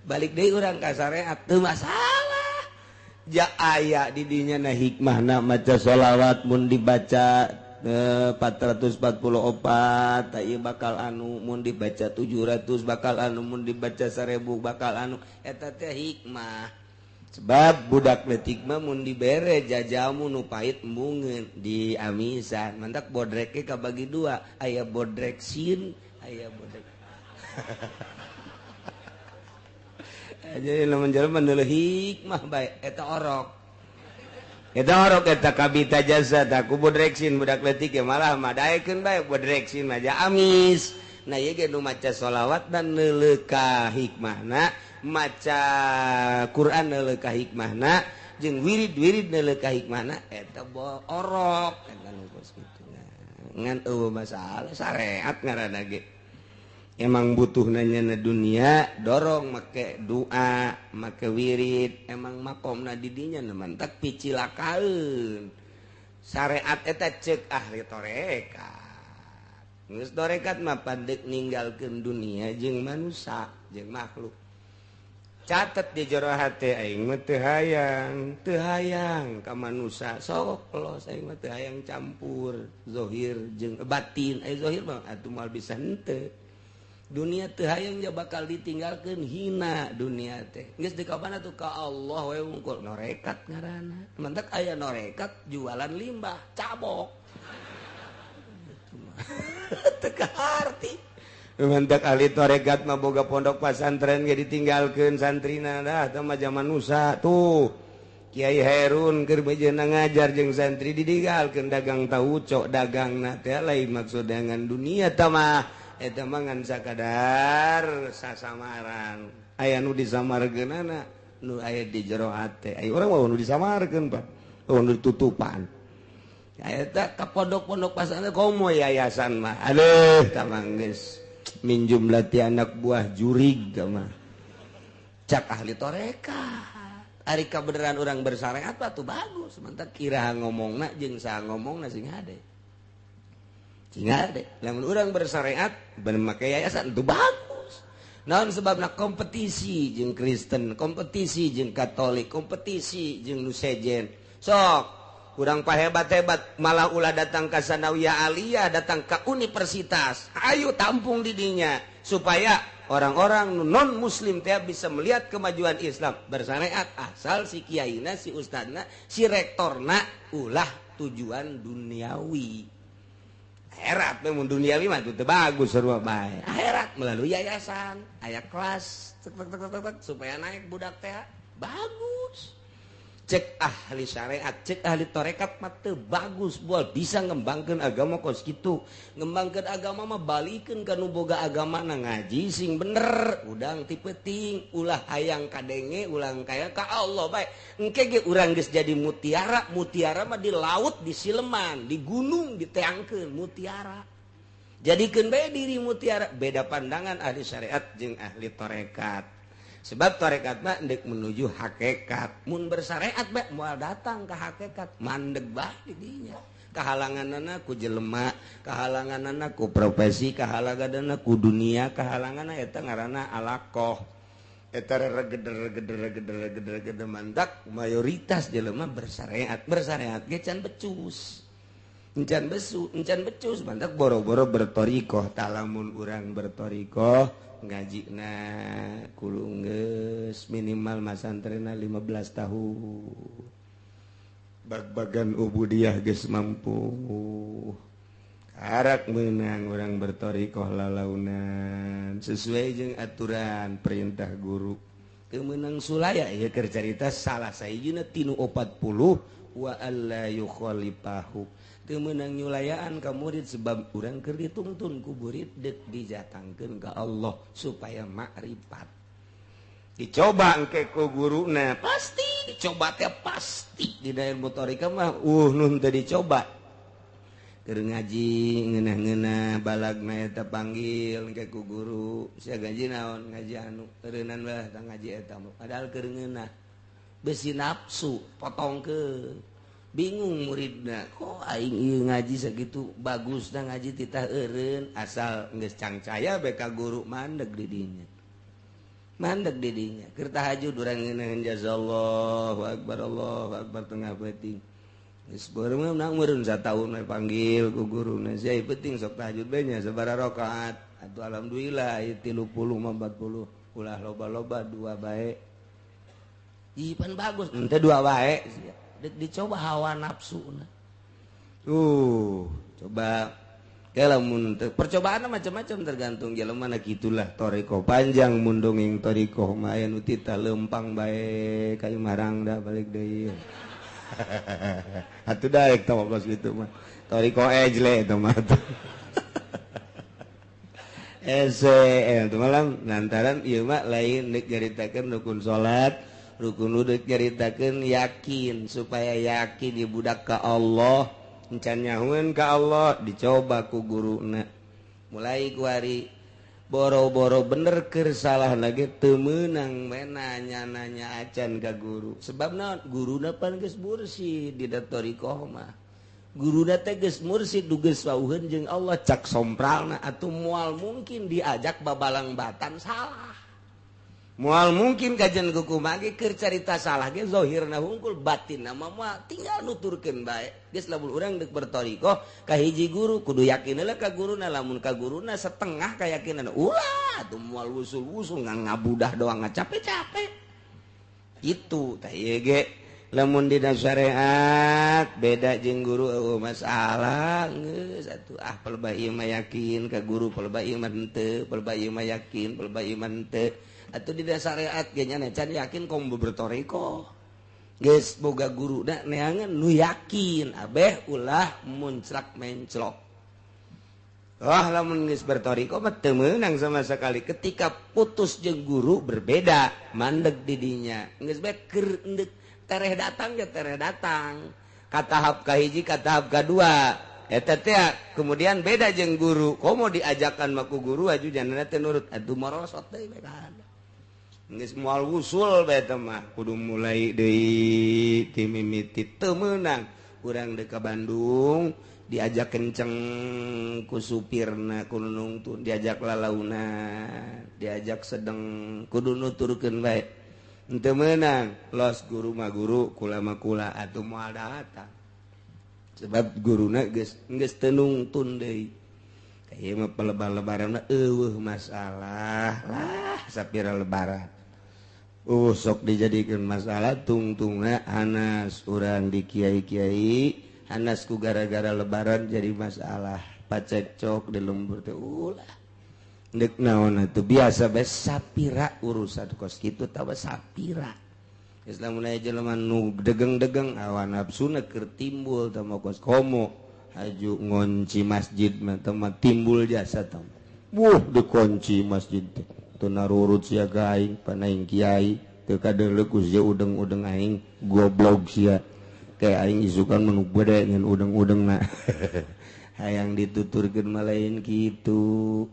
balik deui urang ka syariat teu masalah. Ja aya di dinya na hikmahna maca sholawat mun dibaca 444 ta ieu bakal anu, mun dibaca 700 bakal anu, mun dibaca 1000 bakal anu, eta teh hikmah. Sebab budak leutik mah mun dibere jajamu nu pahit embungeun di amisan mantak bodreke kabagi dua, aya bodrek sin aya bodrek. Jadi lamun jelema neuleuh hikmah bae eta orok. Eta orok eta kabita jasa tah ku bodreksin budak leutik ge malah madaekeun bae bodreksin mah ja amis. Nah ieu ge nu maca sholawat dan neuleuh ka hikmahna, maca Quran neuleuh ka hikmahna, jeung wirid-wirid neuleuh ka hikmahna eta orok eta nu kos kitu. Ngan eueuh masalah syariat ngaranna ge. Emang butuh nanya na dunia dorong make doa make wirid emang makomna didinya na mantak picilakaeun syariat eta cek ahli tarekat Geus torekat mah pandek ninggalkeun dunia jeung manusia jeung makhluk. Catet di jero hate aing mah teu hayang ka manusia sok los aing mah teu hayang campur zahir jeung batin. Ai zahir mah atuh moal bisa henteu. Dunia teu hayang ja bakal ditinggalkeun hina dunia teh. Geus dikapan atuh ka Allah we wungkul norekat ngaranna. Mantak aya norekat jualan limbah cabok. Teu kaharti. Mantak ahli torekat mah boga pondok pasantren ge ditinggalkeun santrina dah teh mah zaman nusa tuh. Kiai Herun keur bejeuna ngajar jeung santri ditinggalkeun dagang tauco dagangna teh lain maksud dengan dunia teh mah eta mah ngan sakadar sasamaran. Aya nu disamarkeunana nu aya di jero hate. Aya urang mah nu disamarkeun Pak. Oh nu ditutupan. Eta ka pondok-pondok pasantren komo yayasan mah. Aduh tah mah geus minjum latih anak buah jurig mah cak ahli torekat. Ari kabeneran urang bersyariat mah tuh bagus, mantap kira ngomongna jeung saha ngomongna sing hade. Sing hade. Lamun urang bersyariat bener make yayasan tuh bagus. Naon sebabna kompetisi jeung Kristen, kompetisi jeung Katolik, kompetisi jeung nu sejen. Sok kurang pahebat-hebat malah ulah datang ke sanawiyah aliyah, datang ke universitas. Ayo tampung didinya supaya orang-orang non muslim teh bisa melihat kemajuan Islam bersyariat asal si kiaina, si ustadna, si rektorna ulah tujuan duniawi. Akhirat mun duniawi mah teu bagus sarua bae. Akhirat melalui yayasan, aya kelas tek tek tek tek supaya naik budak teh bagus. Cek ahli syariat, cek ahli torekat mah teu bagus bual bisa ngembangkeun agama kos kitu. Ngembangkeun agama mah balikeun ka nu boga agama na ngaji sing bener, udang ti peuting, ulah hayang kadenge, ulah kaya ka Allah bae. Engke ge urang geus jadi mutiara, mutiara mah di laut, di sileman, di gunung diteangkeun mutiara. Jadikeun bae diri mutiara, beda pandangan ahli syariat jeung ahli torekat. Sebab tarekat mah ndek menuju hakikat. Mun bersyariat bae moal datang ke hakikat, mandeg bae di dinya. Kahalanganana ku jelema, kahalanganana ku profesi, kahalanganana ku dunia, kahalanganana eta ngaranna alaqah. Eta regeder-regeder-regeder-regeder mantak mayoritas jelema bersyariat, bersyariat ge can becus. Encan besu, encan becus mantak boro-boro bertorikoh. Talamun urang bertorikoh ngajina kudu geus minimal masantrena 15 tahun. Bag-bagan ubudiah geus mampu. Karak meunang urang bertorikoh lalaunan sesuai jeung aturan perintah guru. Teu meunang sulaya ieu keur carita salah sahijina tinu 40 wa alla yukhalifahu. Teu meunang nyulayaan ka murid sebab urang keur dituntun ku murid deuk dijatangkeun ka Allah supaya makrifat. Dicoba engke ku guruna pasti dicoba teh pasti di daerah motorika mah nun teu dicoba. Keur ngaji ngeunah-ngeunah balagna eta panggil engke ku guru, sia gaji naon ngaji anu eureunnan lah tah ngaji eta padahal keur ngeunah. Besi nafsu potongkeun. Bingung muridna, kok aing ieu ngaji sakitu bagusna ngaji titah eureun asal geus cangcaya bae ka guru mandeg di dinya. Mandeg di dinya. Keur tahajud urang ngeunaheun jazallahu akbar Allahu akbar tengah peuting. Geus beureum mah meureun sataun we panggil ku guruna, sia peuting sok tahajud bae nya sabaraha rakaat. Atuh alhamdulillah ieu 30 mah 40 ulah loba-loba dua bae. Ih pan bagus, henteu dua bae sia. Dicoba hawa nafsu coba lamun percobaan macam-macam tergantung jelema na gitulah toriko panjang mun dongeng toriko mah aya nu titah lempang bae ka marang da balik deui. Atuh daek tah kos kitu mah toriko ejle eta mah. Ese itu malam lantaran ieu mah lain deuk nyaritakeun rukun salat, rukun uduk nyaritakeun yakin supaya yakin ieu budak ka Allah, encan nyahueun ka Allah dicoba ku guruna. Mulai ku ari boro-boro bener keur salah lagi teu meunang nanya-nanya acan ka guru. Sebab naon? Guruna pan geus mursyid di thariqah mah. Guruna teh geus mursid geus wauheun jeung Allah cak sompralna atuh moal mungkin diajak babalang batan salah. Moal mungkin kajian kumaha ge keur carita salah ge zahirna hungkul batinna mah moal tinggal nuturkeun bae. Geus lamun urang deuk berthariqah ka hiji guru kudu yakin heula ka guruna, lamun ka guruna setengah kayakinan ulah atuh moal wusul-wusul ngabudah doang ngacape-cape. Itu tah ieu ge lamun dina syariat beda jeung guru eueuh masalah geus atuh ah pelebah ieu mah yakin ka guru pelebah ieu mah henteu pelebah ieu mah yakin pelebah ieu mah henteu atuh dina syariat ge nya can yakin komo berthariqah geus boga guru da neangan nu yakin abeh ulah munclak menclok. Wah lamun geus berthariqah mah teu meunang sama sekali ketika putus jeung guru berbeda mandeg di dinya geus bae keur endek tereh datang ya tereh datang ka tahap kahiji ka tahap kadua eta teh kemudian beda jeung guru komo diajakan mah ku guru aju janana teh nurut atuh morosot deui bae geus moal wusul bae teh mah kudu mulai deui ti mimiti teu meunang urang deuk ka Bandung diajak kenceng ku supirna ku nungtun diajak lalauna diajak sedeng kudu nuturkeun bae henteu meunang los guru mah guru kula mah kula atuh moal datang sebab guruna geus geus teu nungtun deui ieu mah pelebar-lebaran eueuh masalah lah sapira lebaran sok dijadikeun masalah tungtungna hanas urang di kiai-kiai hanas ku gara-gara lebaran jadi masalah pacekcok di lembur teh ulah dek naon atuh biasa bae sapira urusan kos kitu tawa sapira geus lamun aya jelema nu degeng-degeng hawa nafsuna keur timbul tah kos komo haju ngonci masjid mah teh timbul jasa tah wuh dikunci masjid teh teu narurut sia ka aing panaing kiai teu kadeuleu ku sia udeng-udeng aing goblok sia kayak aing isukan mah nu gede ngan udeng-udengna hayang dituturkeun mah lain kitu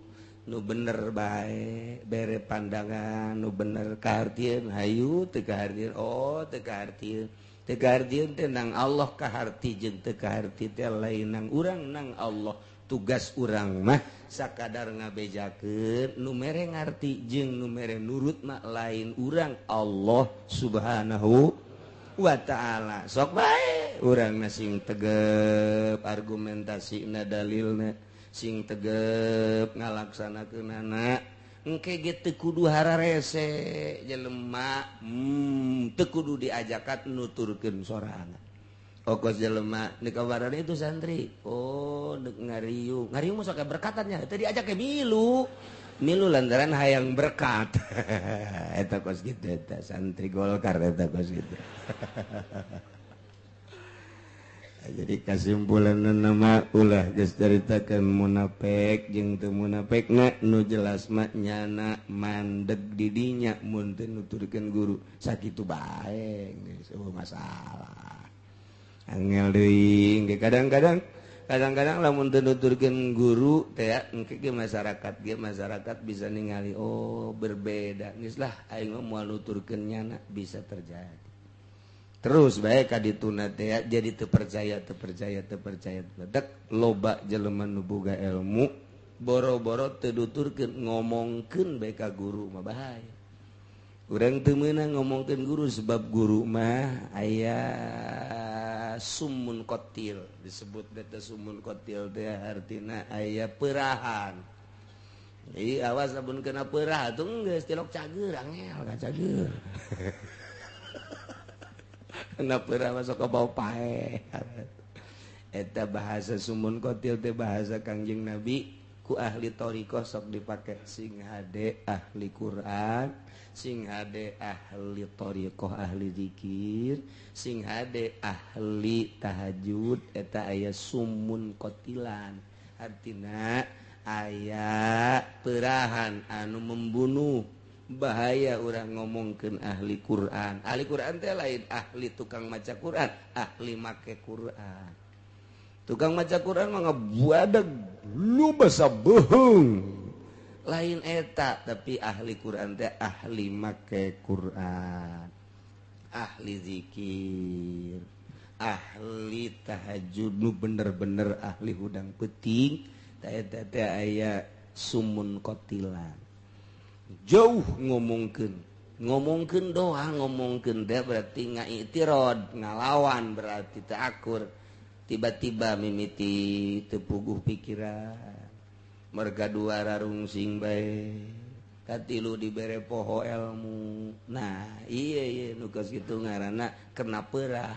nu bener bae bere pandangan nu bener kahartieun hayu teu kahartieun oh teu kahartieun teu kahartieun teh nang Allah kaharti jeung teu kaharti teh lain nang urang nang Allah tugas urang mah sakadar ngabejakeun nu mere ngarti jeung nu mere nurut mah lain urang Allah Subhanahu wa ta'ala sok bae urang mah sing tegep argumentasina dalilna sing tegep ngalaksanakeunana engke ge teu kudu hararese jelema teu kudu diajakan nuturkeun sorangan okos jelema di kabaran itu santri oh deuk ngariung ngariung mah sok berkatannya teu diajak ke milu milu lantaran hayang berkat eta kos kitu eta santri Golkar eta kos kitu. Jadi kesimpulan nama ulah geus caritakeun munafik jeung teu munafik nu jelas mah nyana mandeg di dinya mun teu nuturkeun guru sakitu bae geus eueuh masalah angel deui kadang-kadang lamun teu nuturkeun guru teh engke ge masyarakat bisa ningali oh berbeda geus lah aing mah moal nuturkeun nyana bisa terjadi. Terus bae ka dituna teh jadi teu percaya dek loba jelema nu boga ilmu boro-boro teu nuturkeun ngomongkeun bae ka guru mah bahaya. Urang teu meunang ngomongkeun guru sebab guru mah aya sumun kotil disebut teh sumun kotil teh artina aya perahan. Jadi awas lamun kena perah atuh geus tilok cager angel ka cager. Kena perah masuk ke bau pae. Eta bahasa sumun kotil teh bahasa Kangjeng Nabi ku ahli thariqah sok dipake sing hade ahli Quran, sing hade ahli thariqah ahli zikir, sing hade ahli tahajud eta aya sumun kotilan. Artina aya perahan anu membunuh. Bahaya orang ngomongkeun ahli Quran. Ahli Quran teh lain ahli tukang maca Quran, ahli make Quran. Tukang maca Quran mah ngabuadeg lu basa beuheung. Lain eta, tapi ahli Quran teh ahli make Quran, ahli zikir, Ahli tahajud nu bener-bener ahli hudang peuting tah eta teh aya sumun kotilan. Jauh ngomongkeun, ngomongkeun doang, ngomongkeun teh berarti ngaitirod, ngalawan berarti teu akur. Tiba-tiba mimiti teu puguh pikiran. Merga dua rarungsing bae. Katilu dibere poho ilmu. Nah, iya iya nu kos kitu ngaranna kena peurah.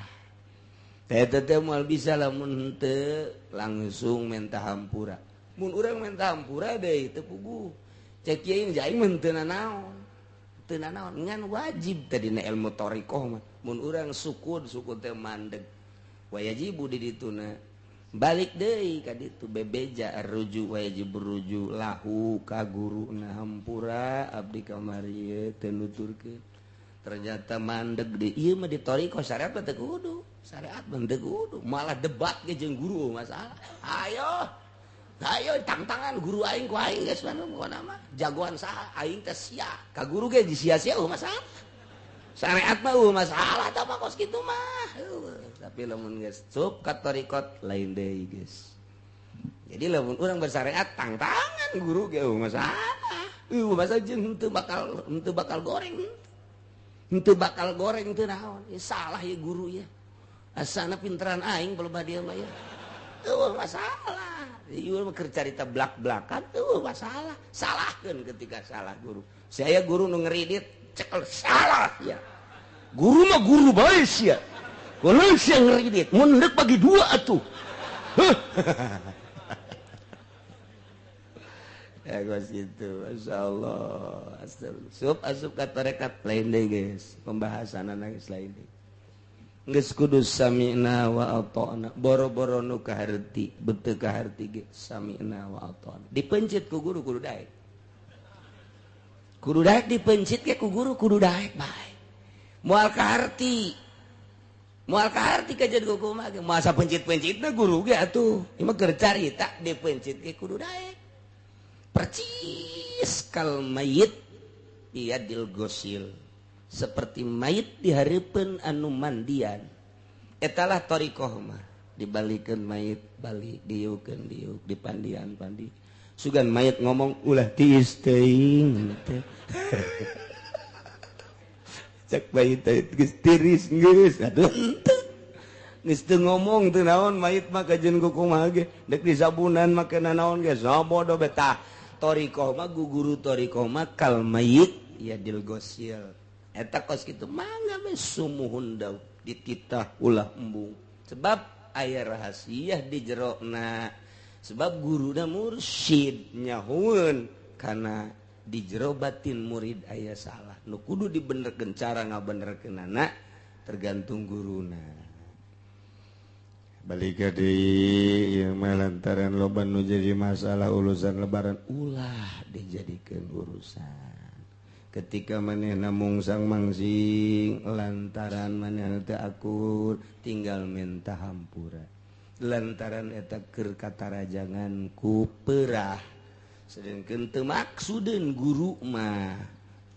Teh teh moal bisa lamun henteu langsung menta hampura. Mun urang menta hampura deui teu puguh. Cek kiai aing mah teu nanaon. Teu nanaon ngan wajib teh dina ilmu thariqah mah. Mun urang sukun, sukun teh mandeg. Wajibu di dituna. Balik deui ka ditu bebeja ruju wajib ruju lahu ka guruna hampura abdi kamari ieu teu nuturkeun. Ternyata mandeg deui ieu mah di thariqah syariat mah teu kudu. Syariat mah teu kudu, malah debat ge jeung guru masalah. Ayo. Ayo tangtangan guru aing ku aing geus mah pokona mah jagoan saha aing teh sia. Ka guru ge disia-sia eueuh masalah. Syariat mah eueuh masalah tah mah kos kitu mah. Tapi lamun geus cup ka thariqat lain deui geus. Jadi lamun urang bersyariat tangtangan guru ge eueuh masalah. Eueuh masalah jeung henteu bakal goreng. Henteu bakal goreng teu naon. Ya salah ya guru ya. Asana pinteran aing balebah dia mah ya. Eueuh masalah. Ieu mah keur carita blak-blakan eueuh masalah. Salahkeun ketika salah guru. Saya guru nu ngeridit cekel salah ya. Guru mah guru bae sia. Kulo sia ngeridit mun deuk bagi dua atuh. Ya gos gitu, masyaallah. Astagfirullah. Sup asup ka tarekat lain deui geus, pembahasanna geus lain deui. Geus kudu sami'na wa ata'na. Boro-boro nu kaharti, beuteung kaharti ge sami'na wa ata'na. Dipencit ku guru kudu daek. Kudu daek dipencit ge ku guru kudu daek bae. Moal kaharti. Moal kaharti kajian ku kumaha ge. Masa pencit-pencitna guru ge atuh. Ieu mah keur carita dipencit ge kudu daek. Percis kal mayit biadil gosil. Seperti mayit dihareupeun anu mandian. Etalah thariqah mah. Dibalikeun mayit balik, diukeun diuk, dipandian pandi. Sugan mayit ngomong ulah tiis teuing teh. Cek mayit teh geus tiris geus atuh henteu. Geus teu ngomong teu naon mayit mah kajeun ku kumaha ge deuk disabunan make nanaon ge sabodo betah. Thariqah mah guguru thariqah mah kal mayit yadil gosil. Eta kos kitu mangga we sumuhun daun dititah ulah embung. Sebab aya rahasia di jerona. Sebab guruna mursyid nyahueun kana di jero batin murid aya salah. Nu kudu dibenerkeun cara ngabenerkeunana tergantung guruna. Balik deui ieu mah lantaran loba nu jadi masalah urusan lebaran ulah dijadikeun urusan. Ketika manehna mungsang mangsing lantaran manehna teu akur tinggal minta hampura. Lantaran eta keur katarajangan ku peurah. Sedengkeun teu maksudeun guru mah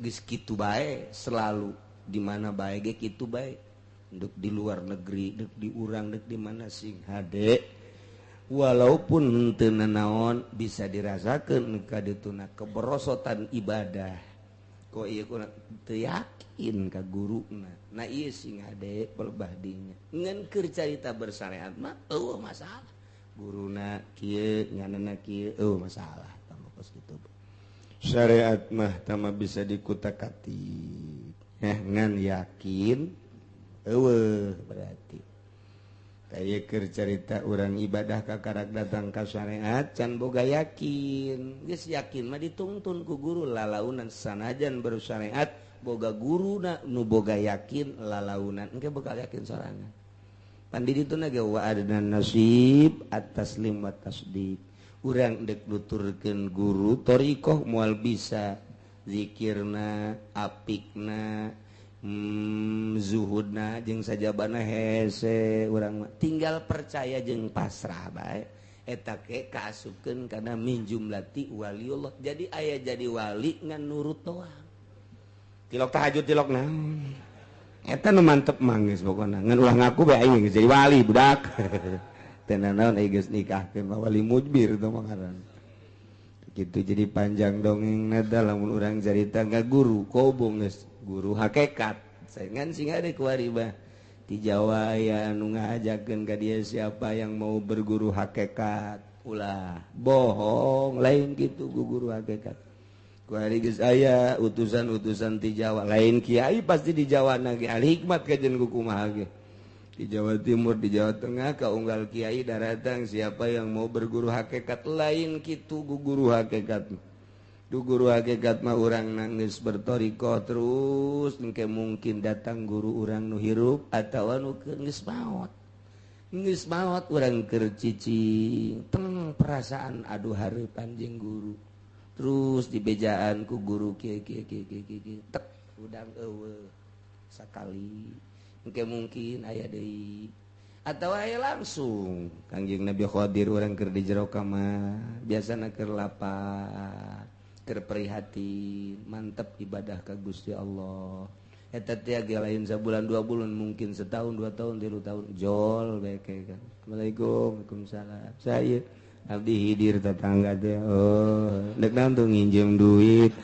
geus kitu bae selalu di mana bae ge kitu bae. Dek di luar negeri, dek di urang, dek di mana sing hade. Walaupun henteu nanaon bisa dirasakeun ka dituna keberosotan ibadah. Kok ieu kurang teu yakin ka guruna. Nah ieu sing hade pelebah dinya. Ngan keur carita bersyariat mah eueuh masalah. Guruna kieu nganana kieu eueuh masalah tambah kos kitu. Syariat mah tama bisa dikutak-atik. Ngan yakin eueuh berarti. Aya keur carita urang ibadah kakarak datang ka syariat can boga yakin. Geus yakin mah ditungtun ku guru lalaunan sanajan bersyariat boga guruna nu boga yakin lalaunan engke bakal yakin sorangan. Pan di dituna ge wa adna nasib at-taslim wa tasdiq. Urang deuk nuturkeun guru thariqah moal bisa zikirna apikna zuhudna jeung sajabana hese urang mah tinggal percaya jeung pasrah bae eta ke kaasupkeun kana min jumlati waliullah. Jadi aya jadi wali ngan nurut doang. Tilok tahajud tilok naon. Eta nu mantep mah geus pokona ngan ulah ngaku bae aing geus jadi wali budak. Teu nanaon aing geus nikahkeun mah wali mujbir teh mah ngaran. Gitu jadi panjang dongeng nada lamun urang carita ka guru kobong geus guru hakikat. Saingan sing ada kuari bah. Di Jawa aya anu ngajakeun ka dia siapa yang mau berguru hakikat, ulah bohong lain gitu guru hakikat. Kuari geus aya utusan-utusan ti Jawa, lain kiai pasti di Jawa na ge ahli hikmat kajen ku kumaha ge. Di Jawa Timur, di Jawa Tengah ka unggal kiai daratang siapa yang mau berguru hakikat, lain kitu guru hakikat. Du guru hakikat mah urang nangis bertorikoh terus engke mungkin datang guru urang nu hirup atawa nu geus maot. Geus maot urang keur cicing teng perasaan aduh hareupan jeung guru. Terus dibejaan ku guru kieu kieu kieu kieu kieu tek udang eueuh sakali. Engke mungkin aya deui atawa aya langsung Kangjeng Nabi Khadir urang keur di jero kamar biasana keur lapar keur prihatin mantep ibadah ka Gusti Allah. Eta teh ge lain sabulan 2 bulan mungkin setahun 2 tahun 3 tahun jol bae kan. Assalamualaikum. Waalaikumsalam. Saya abdi hidir tetangga teh. Oh, dek naon tuh nginjem duit.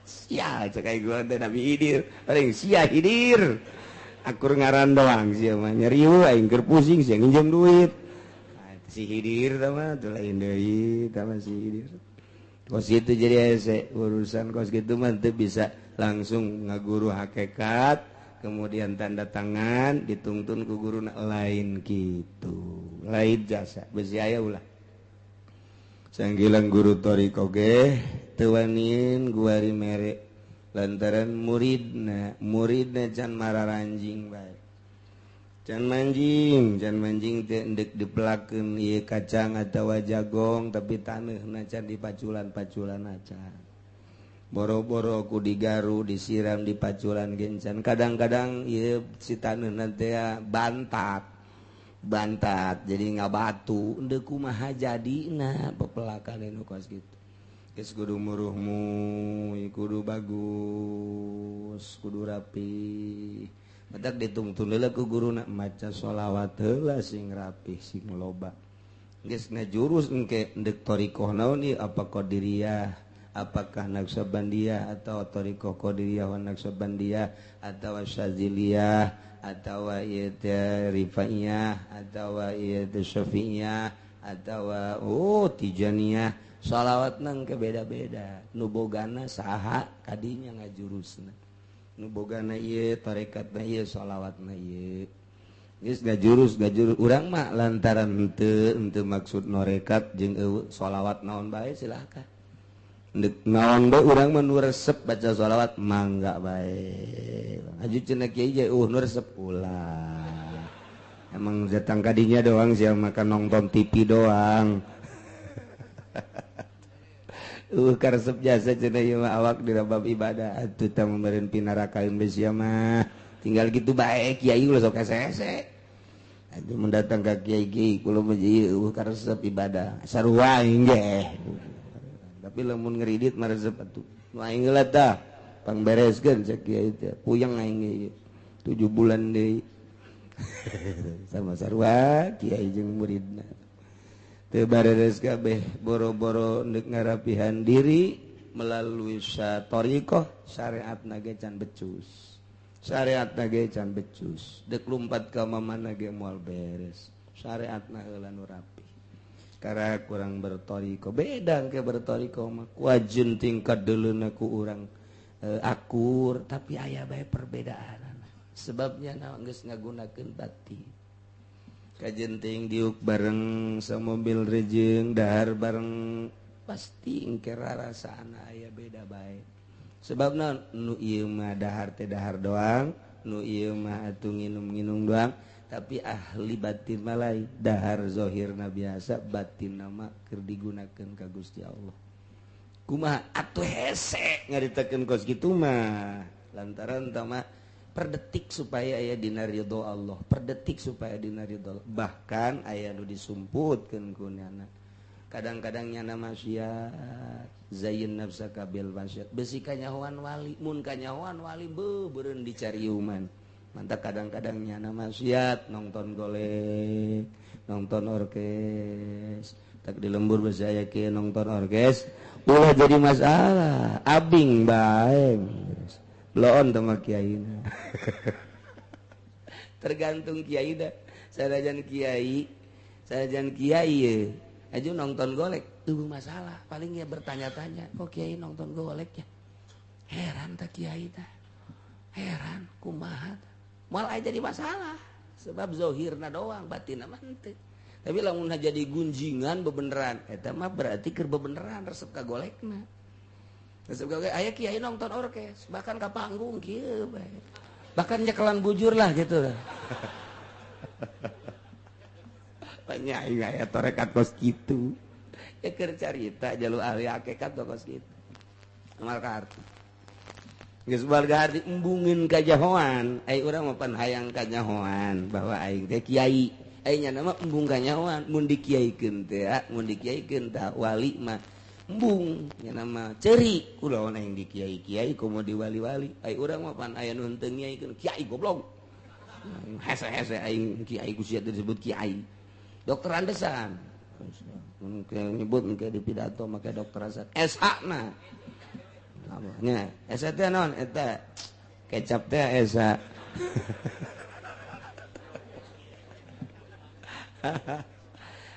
Sia cek aing gua teh Nabi Hidir. Paling sia Hidir. Akur ngaran doang sia mah nyeriu aing keur pusing sia nginjem duit. Si Hidir tah mah tuh lain deui tah mah si Hidir. Kos itu jadi hese urusan kos gitu mah teu bisa langsung ngaguru hakikat kemudian tanda tangan dituntun ku guru lain gitu. Lain jasa besi aya ulah. Sanggilang guru thoriqoh ge teu wanin guari mere lantaran muridna muridna can mararanjing bae. Can manjing teh endek dipelakeun ieu kacang atawa jagong tapi taneuhna can dipaculan-paculan acan. Boro-boro ku digaru disiram dipaculan gencan. Kadang-kadang ieu si taneuhna teh bantat. Bantat jadi ngabatu endek kumaha jadina pepelakan anu kos kitu. Geus kudu muruhmu, kudu bagus, kudu rapi. Batak ditungtun heula ku guruna maca sholawat heula sing rapih sing loba. Geus ngajurus engke endek thoriqoh naon ieu apa qadiriyah, apakah naqsabandiyah atau thoriqoh qadiriyah wa naqsabandiyah atau syaziliyah atau ieu teh rifaiyah atau ieu teh syafi'iyah atau oh tijaniyah. Sholawat nang ke beda-beda. Nu bogana saha kadinya ngajurusna. Nu bogana ieu tarekatna ieu sholawatna ieu. Geus ngajurus urang mah lantaran henteu maksud norekat jeung eueuh sholawat naon bae silahkan. Ndek naon bae urang mah nu resep baca sholawat mangga bae. Aju cenah kiai ge nu resep ulah. Emang datang kadinya doang sia makan nonton TV doang. Karesep jasa cenah ieu mah awak di bab ibadah atuh tah meureun pinarakaeun bae sia mah. Tinggal gitu bae kiai ulah sok hese-hese. Atuh mun datang ka kiai ge kula mah ieu karesep ibadah sarua aing ge. Tapi lamun ngeridit mah resep atuh. Nu aing heula tah pangbereskeun cek kiai teh. Puyeng aing ge 7 bulan deui. Sama sarua kiai jeung muridna. Teu bareres kabeh boro-boro ndek ngarapihan diri melalui thoriqoh syariatna ge can becus. Syariatna ge can becus. Dek lumpat ka mamana ge moal beres. Syariatna heula nu rapi. Karena kurang berthoriqoh beda ke berthoriqoh mah kuajun tingkat deuleuna ku urang akur tapi aya bae perbedaanana. Sebabnya naon geus ngagunakeun batin. Kajenting diuk bareng samobil rejeng dahar bareng pasti engke rarasana aya beda bae. Sebabna nu ieu mah dahar teh dahar doang, nu ieu mah atuh nginum-nginum doang, tapi ahli batin mah lain. Dahar zahirna biasa, batinna mah keur digunakeun ka Gusti Allah. Kumaha atuh hese ngaritakeun kos kitu mah lantaran tah mah per detik supaya aya dina ridho Allah, per detik supaya dina ridho Allah. Bahkan aya nu disumputkeun ku nyana. Kadang-kadang nyana maksiat zayin nafsaka bil maksiat besi kanyahoan wali mun kanyahoan wali beuh beureun dicariuman. Mantap kadang-kadang nyana maksiat nonton golek, nonton orkes, tak di lembur besi aya kieu nonton orkes, ulah jadi masalah, abing bae. Bloon teh mah kiaina. Tergantung kiai dah. Sanajan kiai ye aja nonton golek tuh masalah, paling ya bertanya-tanya, kok kiai nonton golek ya? Heran tak kiai dah. Heran kumaha. Moal aya jadi masalah sebab zohirna doang, batinna mah henteu. Tapi lamun jadi gunjingan bebeneran, eta mah berarti keur bebeneran resep ka golekna. Resep ka golek aya kiai nonton orkes, bahkan ka panggung kieu bae. Bahkan nyekelan bujur lah gitu. Banyak aya torekat kos kitu. Ya keur carita jalu ahli hakikat kos kitu. Amal ka arti. Geus warga arti embungin kajahoan, ai urang mah pan hayang kanyahoan bahwa aing teh kiai. Ai nya mah embung kanyahoan, mun dikiaikeun teh, mun dikiaikeun tah wali mah embung nya nama ceuri kula aing di kiai-kiai komo di wali-wali. Ai urang mah pan aya nu henteu ngiaikeun kiai goblok. Hese-hese aing kiai ku sia disebut kiai. Dokter Andesan mun nyebut engke di pidato make dokter Andesan SH na. Nya SH teh naon eta kecap teh SH.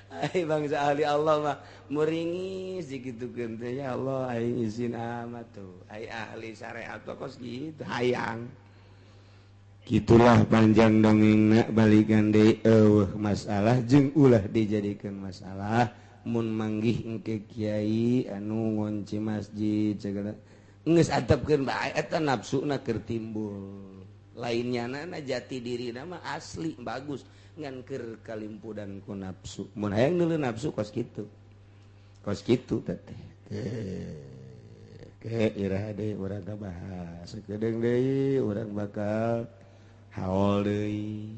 Ai bangsa ahli Allah mah muringis dikitukeun teh ya Allah aing izin amat tuh. Ai ahli syariat kos kitu hayang. Gitulah panjang dongengna balikan deui eueuh masalah jeung ulah dijadikeun masalah mun manggih engke kiai anu ngonci masjid segala geus atepkeun bae eta nafsuna keur timbul. Lainnya na jati dirina mah asli bagus ngan keur kalimpudan ku nafsu. Mun hayang neuleuh nafsu kos kitu. Kos kitu teh. Ke iraha deui urang kabahas. Sakedeung deui urang bakal haul deui.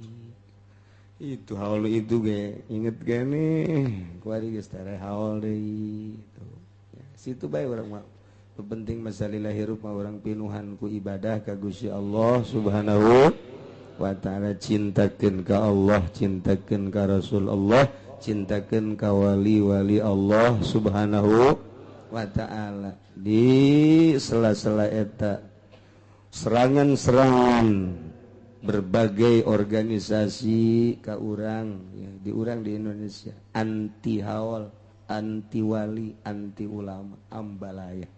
Itu haul itu ge inget gene kuari geus tare haul deui tuh. Ya, situ bae urang mah. Penting masalah hirup mah urang pinuhan ku ibadah ka Gusti Allah Subhanahu wa ta'ala, cintakeun ka Allah, cintakeun ka Rasul Allah, cintakeun ka wali-wali Allah Subhanahu wa ta'ala. Di sela-sela eta serangan-serangan berbagai organisasi ka urang ya, di urang di Indonesia anti haul, anti wali, anti ulama, ambalaya.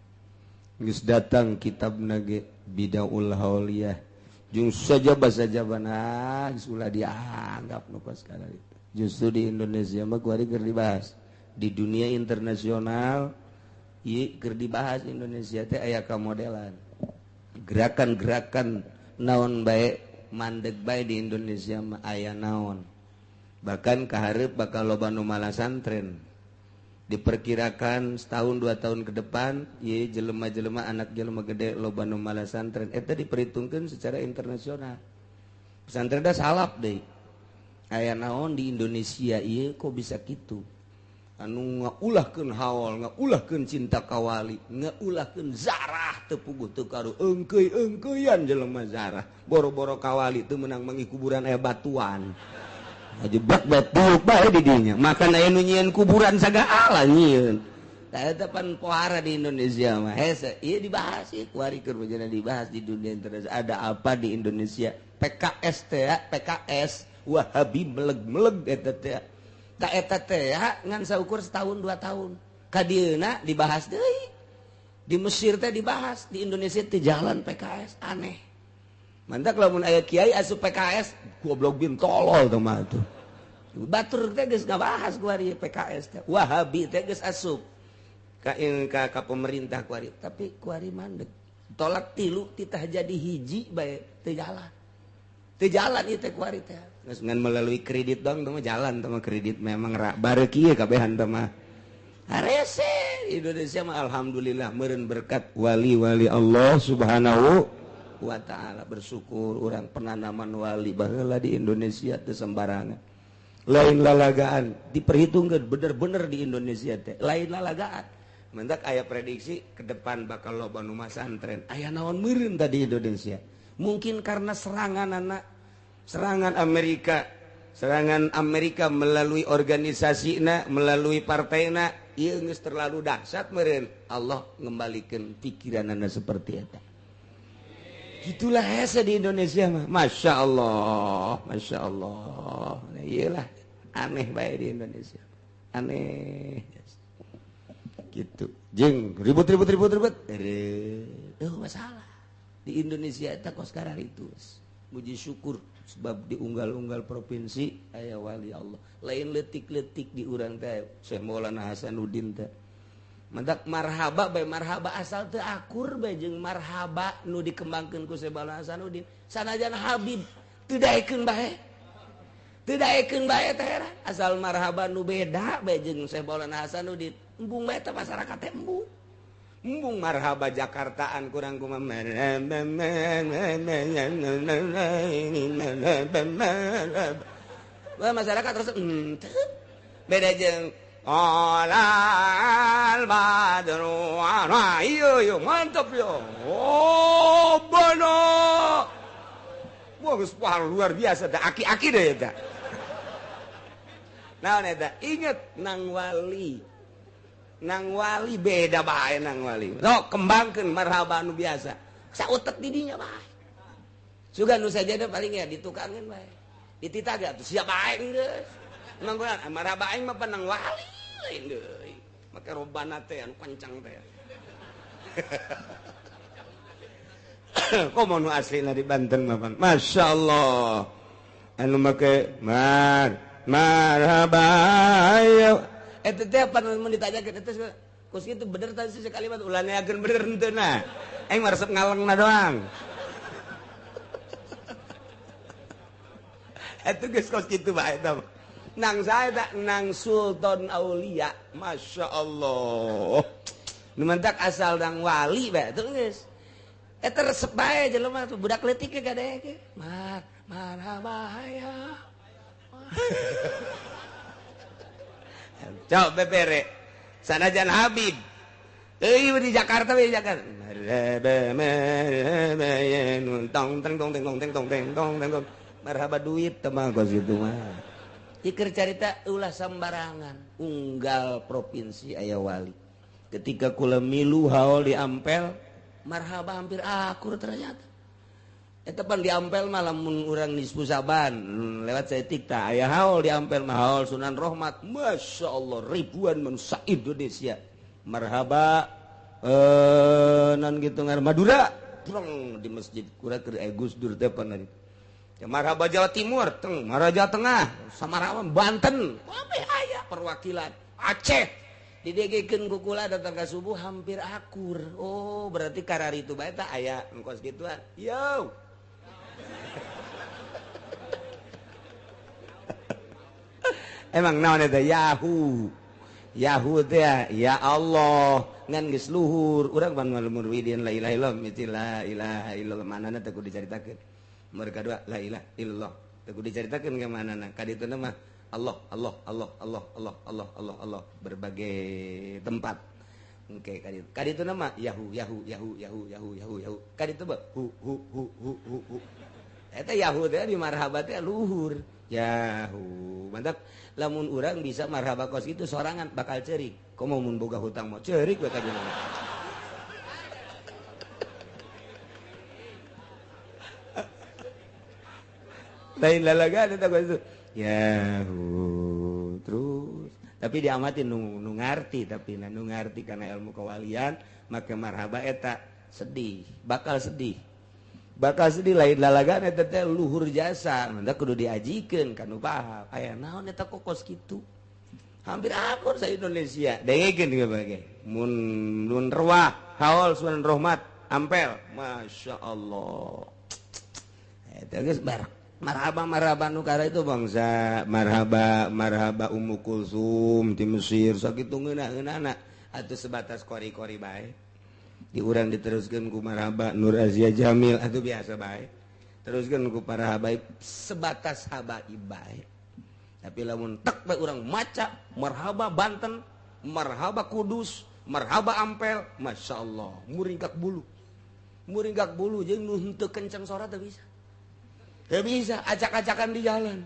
Geus datang kitab nage Bidaul Hauliyah. Jeung sajaba sajabana geus ulah dianggap nu kos kana itu. Justru di Indonesia mah kuari keur dibahas. Di dunia internasional ieu keur dibahas Indonesia teh aya kamodelan. Gerakan-gerakan naon bae mandeg bae di Indonesia mah aya naon. Bahkan kahareup bakal loba nu malasantren. Diperkirakan setahun dua tahun ke depan ye jelema-jelema anak jelema gede loba nu malasantren eta diperhitungkeun secara internasional. Pesantren da salap deui. Aya naon di Indonesia ieu kok bisa kitu? Anu ngaulahkeun haul, ngaulahkeun cinta kawali, ngaulahkeun zarah teu puguh teu karu eungkeuy-eungkeuyan jelema zarah. Boro-boro kawali teu meunang mangi kuburan aya batuan. Jebak batu bae di dinya. Makan aya nu nyieun kuburan sagala nyieun. Tah eta pan pohara di Indonesia mah. Hese ieu dibahas ieu kuari keur bejana dibahas di dunia internasional. Ada apa di Indonesia? PKS teh, PKS Wahabi meleg-meleg eta teh. Ta eta teh ngan saukur setahun dua tahun. Ka dieuna dibahas deui. Di Mesir teh dibahas, di Indonesia teh jalan PKS aneh. Mantak lamun aya kiai asup PKS goblok bin tolol teh mah tuh. Batur teh geus ngabahas kuari PKS teh. Wahabi teh geus asup ka ka pemerintah kuari, tapi kuari mandeg. Tolak tilu titah jadi hiji bae teu jalan. Teu jalan ieu teh kuari teh. Geus ngan melalui kredit dong teh mah jalan teh mah kredit memang bareuki kabehan teh mah. Harese Indonesia mah alhamdulillah meureun berkat wali-wali Allah Subhanahu wa ta'ala. Bersyukur orang penanaman wali baheula di Indonesia teu sembarangan. Lain lalagaan diperhitungkan bener-bener di Indonesia teh lain lalagaan. Mendak aya prediksi ke depan bakal loba nu masantren. Aya naon meureun tadi Indonesia. Mungkin karena serangan anak, serangan Amerika, serangan Amerika melalui organisasina, melalui partaina, ieu geus terlalu dahsyat meureun. Allah ngembalikan pikiranana seperti eta. Gitulah hese di Indonesia mah. Masya Allah, Masya Allah. Nah, iyalah aneh bae di Indonesia. Aneh. Gitu. Jeung ribut-ribut ribut-ribut. Masalah. Di Indonesia eta kos kararitu. Muji syukur sebab di unggal-unggal provinsi aya wali Allah. Lain leutik-leutik di urang teh Syekh Maulana Hasanuddin teh. Mendak marhaba bae marhaba asal teu akur bae jeung marhaba nu dikembangkeun ku Syekh Maulana Hasanuddin. Sanajan Habib teu daekeun bae. Teu daekeun bae teh era. Asal marhaba nu beda bae jeung Syekh Maulana Hasanuddin. Embung bae teh masyarakat teh embung. Embung marhaba Jakartaan kurang kumaha. Masyarakat terus beda jeung alal badru ana iyo yo mantap yo. Oh bono. Wah geus luar biasa da aki-aki deh eta. Naon eta? Inget nang wali. Nang wali beda bae nang wali. Sok kembangkeun marhaba nu biasa. Sautek di dinya bae. Sugan nu sajada paling ya ditukangeun bae. Dititah atuh siap bae geus. Nang marhaba aing mah nang wali lain deui. Make robana teh anu kencang teh. Komo nu aslina di Banten mah pan. Masyaallah. Anu make marhaba ya. Eta teh pan mun ditanyakeun eta kos kitu bener tadi sih kalimat ulah neakeun bener henteu na. Aing mah resep ngalengna doang. Eta geus kos kitu bae eta. Nang saya tak nang Sultan Aulia, Masya Allah. Nu mentak asal nang wali bae tuh geus. Eta resep bae jelema tuh budak leutik ge kadeke. Marhaba ya. Coba bebere. Sanajan Habib. Euy di Jakarta we di Jakarta. Tong tong tong tong tong tong tong. Marhaba duit teh mah kos kitu mah. Iker carita ulah sembarangan unggal provinsi aya wali. Ketika kula milu haul di Ampel, marhaba hampir akur ternyata. Eta pan di Ampel mah lamun urang nisfu Saban lewat saeutik tah aya haul di Ampel mah haul Sunan Rohmat. Masya Allah ribuan manusia Indonesia. Marhaba non gitu ngar Madura drong di masjid kura keur Gus Dur teh pan. Marhaba Jawa Timur, teng, marhaba Jawa Tengah, Samarang, Banten, kabeh aya perwakilan. Aceh didegekeun ku kula datang ka subuh hampir akur. Oh, berarti kararitu bae tah aya engkos gituan. Yo. Emang naon eta Yahoo. Yahoo teh ya Allah, ngan geus luhur. Urang pan muridin la ilaha illallah, mesti la ilaha illallah manana teh kudu dicaritakeun. Mereka dua la ilaha illallah. Teu kudu dicaritakeun ka manana. Ka ditu mah Allah Allah Allah Allah Allah Allah Allah Allah berbagai tempat. Oke, ka ditu. Ka ditu mah Yahoo Yahoo Yahoo Yahoo Yahoo Yahoo Yahoo. Ka ditu mah hu hu hu hu hu hu. Eta Yahoo teh di marhaba teh luhur. Yahoo. Mantap. Lamun urang bisa marhaba kos kitu sorangan bakal ceurik. Komo mun boga hutang mah ceurik we ka jelema. Lain lalaga eta itu. Yahoo terus. Tapi diamatin nu ngarti tapi nu ngarti karena ilmu kewalian make marhaba eta sedih, bakal sedih. Bakal sedih lain lalaga eta teh luhur jasa, mantap kudu diajikeun ka nu paham. Aya naon eta kokos kitu. Hampir akur sa Indonesia. Dengekeun ge bae. Mun nun ruah haul Sunan Rohmat Ampel, Masya Allah. Eta geus barang. Marhaba marhaba nu kara itu bangsa marhaba marhaba Ummu Kulsum di Mesir sakitu ngeunah-ngeunahna atuh sebatas kori-kori bae. Di urang diteruskeun ku marhaba Nur Azia Jamil atuh biasa bae. Teruskeun ku para habaib sebatas habaib bae. Tapi lamun tek bae urang maca marhaba Banten, marhaba Kudus, marhaba Ampel, Masya Allah, muringkak bulu. Muringkak bulu jeung nu henteu kenceng sora teu bisa. Teu bisa acak-acakan di jalan.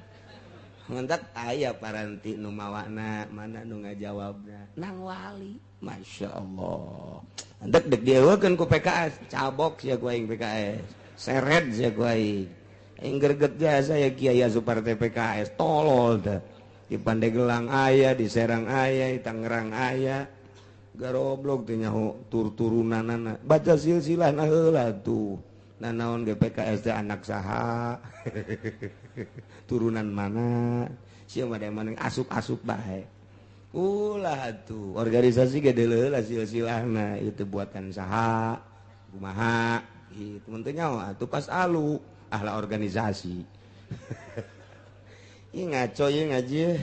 Ngentak aya paranti nu mawana, mana nu ngajawabna. Nang wali, Masya Allah. Entek dek dieuwekeun ku PKS, cabok sia ku aing PKS. Seret sia ku aing. Aing greget jasa ya Kiai asup partai PKS, tolol teh. Di Pandeglang aya, di Serang aya, di Tangerang aya. Garoblok teh nyaho tur-turunanana. Baca silsilahna heula tuh. Nanaon ge PKS teh anak saha? Turunan mana? Sia mah da maneh asup-asup bae. Ulah atuh, organisasi ge deuleuh silsilahna itu buatan saha? Kumaha? Gitu mun teu nyaho atuh pas alu ahla organisasi. Ih ngaco ieu ngaji.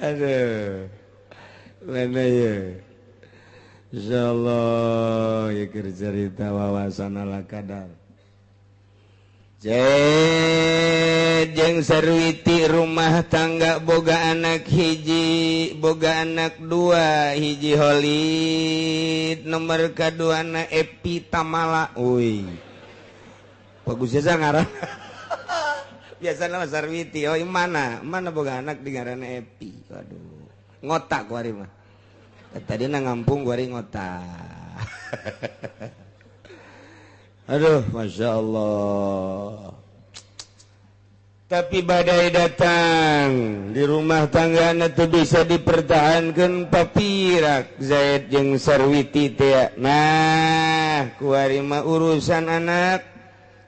Aduh. Mana ya? Insyaallah ya keur cerita wawasan ala kadar. Jeung Sarwiti rumah tangga boga anak hiji, boga anak dua, hiji Holid, nomor kadua na Epi Tamala. Uy. Bagus jasa ngaran. Biasana mah Sarwiti, oh mana? Mana boga anak di ngaranna Epi. Waduh. Ngotak kuari mah. Tadi na ngampung kuari ngotak. Aduh, Masya Allah. Tapi badai datang di rumah tangga itu bisa dipertahankan papirak Zaid jeung Sarwiti teh. Nah, kuari mah urusan anak.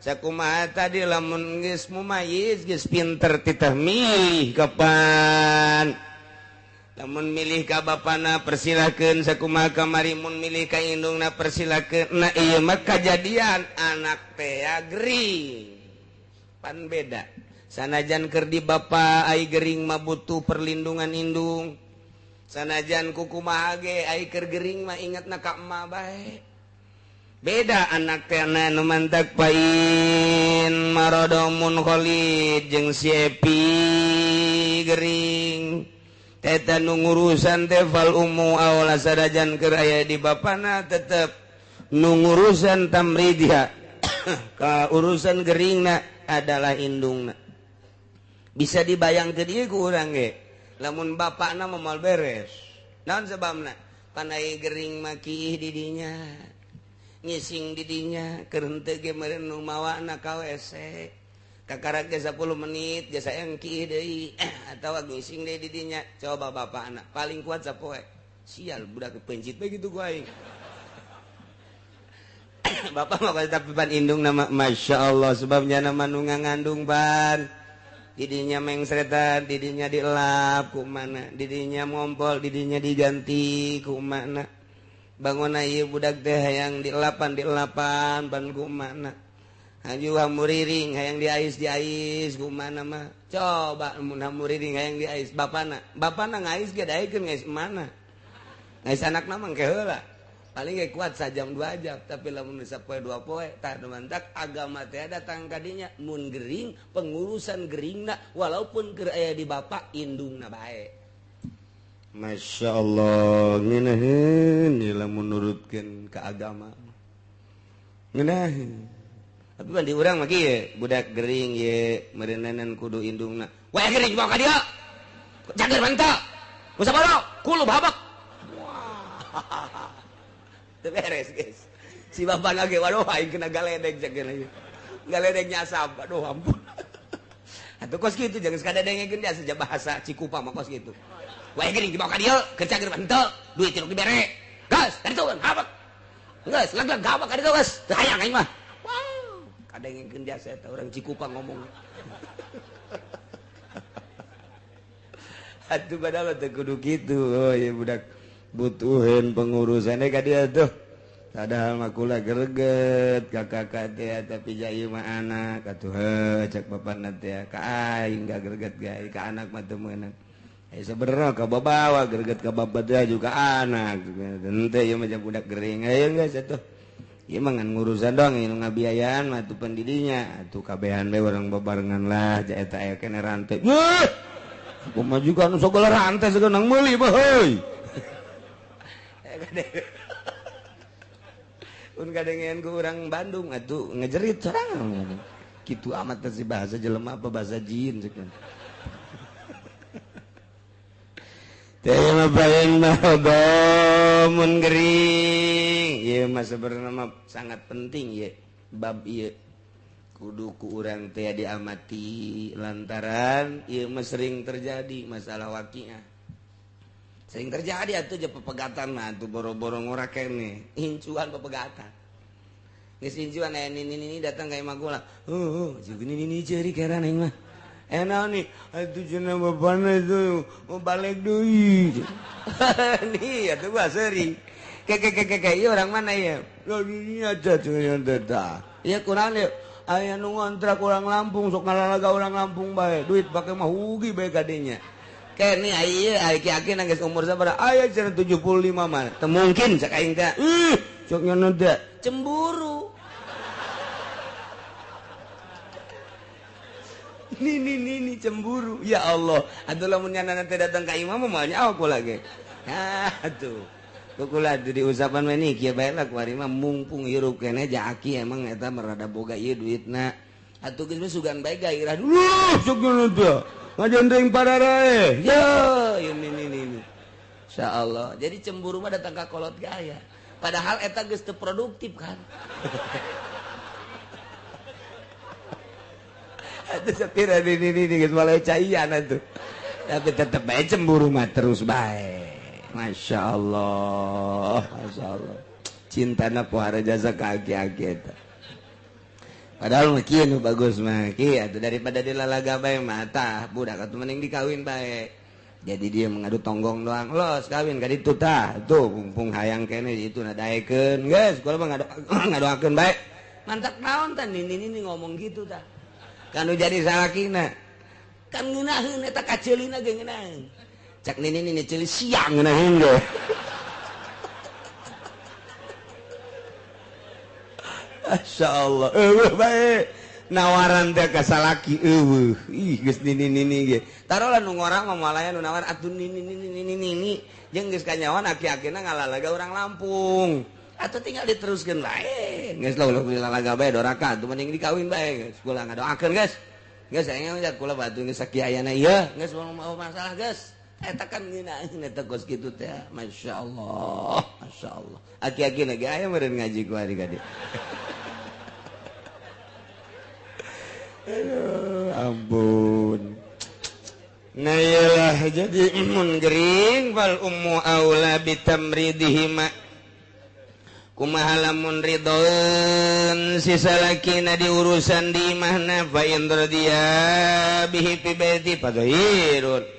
Sakumaha tadi lamun geus mumayyiz geus pinter titah milih kapan. Lamun milih ka bapana persilakeun, sakumaha kamari mun milih ka indungna persilakeun. Nah ieu mah kajadian anak teh gering. Pan beda. Sanajan keur di bapa ai gering mah butuh perlindungan indung. Sanajan kukumaha ge ai keur gering mah ingatna ka emak bae. Beda anak teh nu mantak pain marodomun Khalid jeung si Epi gering. Eta nu ngurusan teh fal ummu awla sadajan keur aya di bapana tetep nu ngurusan tamridha ka urusan geringna adalah indungna. Bisa dibayangkeun ieu ku urang ge lamun bapakna mah moal beres. Naon sebabna? Pan aya gering mah kiih di dinya, ngising di dinya, keur henteu ge meureun nu mawana ka WC. Kakarak ge 10 menit jasa yang kiih deui atawa ngising deui di dinya. Coba bapakna paling kuat sapoe. Sial budak pencit bae kitu ku aing. Bapak mah tapi pan indung nama Masya Allah sebabnya nama nu ngandung pan. Didinya mengsretan, didinya dielap ku mana, didinya ngompol, didinya diganti ku mana. Bangun ieu budak teh hayang dielapan pan ku mana. Haju hamuriring hayang diais diais ku mana mah. Coba mun hamuriring hayang diais bapana. Bapana ngais ge daekeun ngais mana. Ngais anakna mah engke heula. Paling ge kuat sajam 2 jam, tapi lamun sapoe 2 poe tah nu mantak agama teh datang ka dinya mun gering pengurusan geringna walaupun keur aya di bapak indungna bae. Masya Allah ngeunaheun lamun nurutkeun ka agama. Ngeunaheun. Tapi ban di urang mah kieu budak gering ye meureuneunan kudu indungna. Wae gering bawa ka dieu. Jager mantap. Musabaro kulub habak. Wah. Beres guys. Si bapak lagi waduh aing kena galedeg jagen lagi. Galedeg nyasab. Aduh ampun. Atuh kos kitu jangan sekadar dengekeun dia saja bahasa Cikupa mah kos kitu. Wae gering dibawa ka dieu, keur cager henteu, duit nu dibere. Gas, kaditu habak. Geus, lag-lag habak kaditu geus. Teu hayang aing mah. Wow, kadengekeun dia eta urang Cikupa ngomong. Atuh padahal teu kudu kitu. Oh ieu budak butuhin pengurusannya ka dia tuh. Padahal mah kula greget ka kakak teh tapi jayu mah anak atuh heuh cek bapana teh ka aing ga greget gae ka anak mah teu meunang. Eh sebenarnya ka babawa greget ka bapak teh juga anak. Henteu ieu mah budak gering. Ayo geus atuh. Ieu mah ngan ngurusan doang ieu ngabiayaan mah tuh pendidinya atuh kabehan bae urang babarengan lah ja eta aya keneh rantai. Weuh. Kumaha juga anu sagala rantai sageunang meuli mah heuy. Un kadengean ku urang Bandung atuh ngejerit sorangan. Kitu amat teh si bahasa jelema apa bahasa jin ceuk. Teh mah paling mah mun gering. Ieu mah sebenarnya mah sangat penting ieu bab ieu. Kudu ku urang teh diamati lantaran ieu mah sering terjadi masalah waqiah. Sering terjadi atuh je pepegatan mah atuh boro-boro ngora keneh, incuan pepegatan. Geus incuan aya nini-nini datang ka imah kula. Heuh, jeung nini-nini ceurik heran aing mah. Enak nih, atuh cenah bapana itu mau balik deui. Nih atuh gua seuring. Ke ieu orang mana ieu? Lah ini aja cenah teh. Ieu kunaon ieu? Aya nu ngontrak urang Lampung sok ngalalaga urang Lampung bae, duit pake mah hugi bae kadinya. Kene ieu aki-aki geus umur sabaraha? Aya cenah 75 mah. Teu mungkin cak aing teh. Ih, sok nyono teh cemburu. Nini cemburu. Ya Allah, atuh lamun nyana teh datang ka imah mah moal nyaho kula ge. Ah atuh. Kukula di usapan mah nih kieu bae lah kuari mah mumpung hirup keneh ja aki emang eta merada boga ieu duitna. Atuh geus mah sugan bae gairah dulu sok nyono teh. Ngajendeng pararae. Yo, ini. Insyaallah. Jadi cemburu mah datang ka kolot gaya. Padahal eta geus teu produktif kan. Atuh sapira ini geus mulai caian atuh. Tapi tetep bae cemburu mah terus bae. Masya Allah, Masya Allah. Cintana pohara jasa ka aki-aki eta. Padahal mah kieu nu bagus mah kieu atuh daripada dilalaga bae mah tah budak atuh mending dikawin bae. Jadi dia mengadu tonggong doang. Los kawin ka ditu tah. Tuh mumpung hayang keneh itu na daekeun. Geus kula mah ngadoakeun bae. Mantak naon tah nini-nini ngomong gitu tah. Kan nu jadi salakina. Kan ngeunaheun eta kaceulina ge ngeunaheun. Cak nini-nini ceuli siang ngeunaheun ge. Masya Allah, eueuh bae nawaran teh ka salaki eueuh. Ih geus nini-nini ge. Tarolah nu ngorang mah moal aya nu nawar atuh nini-nini jeung geus kanyawan aki-akina ngalalaga urang Lampung. Atuh tinggal diteruskeun bae. Geus lah ulah dilalaga bae doraka atuh mending dikawin bae geus. Kula ngadoakeun geus. Geus aing mah kula batu geus sakiayana ieu geus mau masalah geus. Eta kan ngeunaheun eta kos kitu teh. Masya Allah, Masya Allah. Aki-akina ge aya meureun ngaji ku ari ka dieu. Aduh, ampun. Nah iyalah jadi mun gering wal ummu aula bitamridihima. Kumaha lamun ridhoeun si salakina di urusan di imahna fa in radiya bihi fi baiti fadhirun.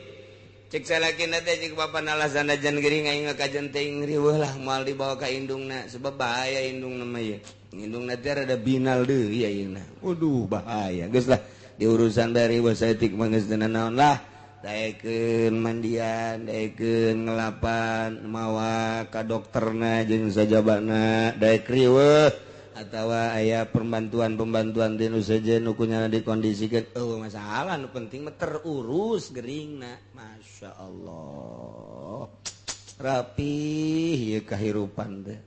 Cek salakina teh cek bapana alasan ajan gering aing kajen teuing riweuh lah moal dibawa ka indungna sebab bahaya indungna mah ieu. Indungna teh rada binal deui ayeuna. Waduh bahaya. Geus lah diurusan dari riweuh saeutik mah geus teu naon lah. Daekeun mandian, daekeun ngelapan, mawa ka dokterna jeung sajabana, daek riweuh atawa aya pembantuan-pembantuan ti nu sejen nu kunyana dikondisikeun. Eueuh masalah nu penting mah terurus geringna. Masya Allah. Rapih ieu kahirupan teh.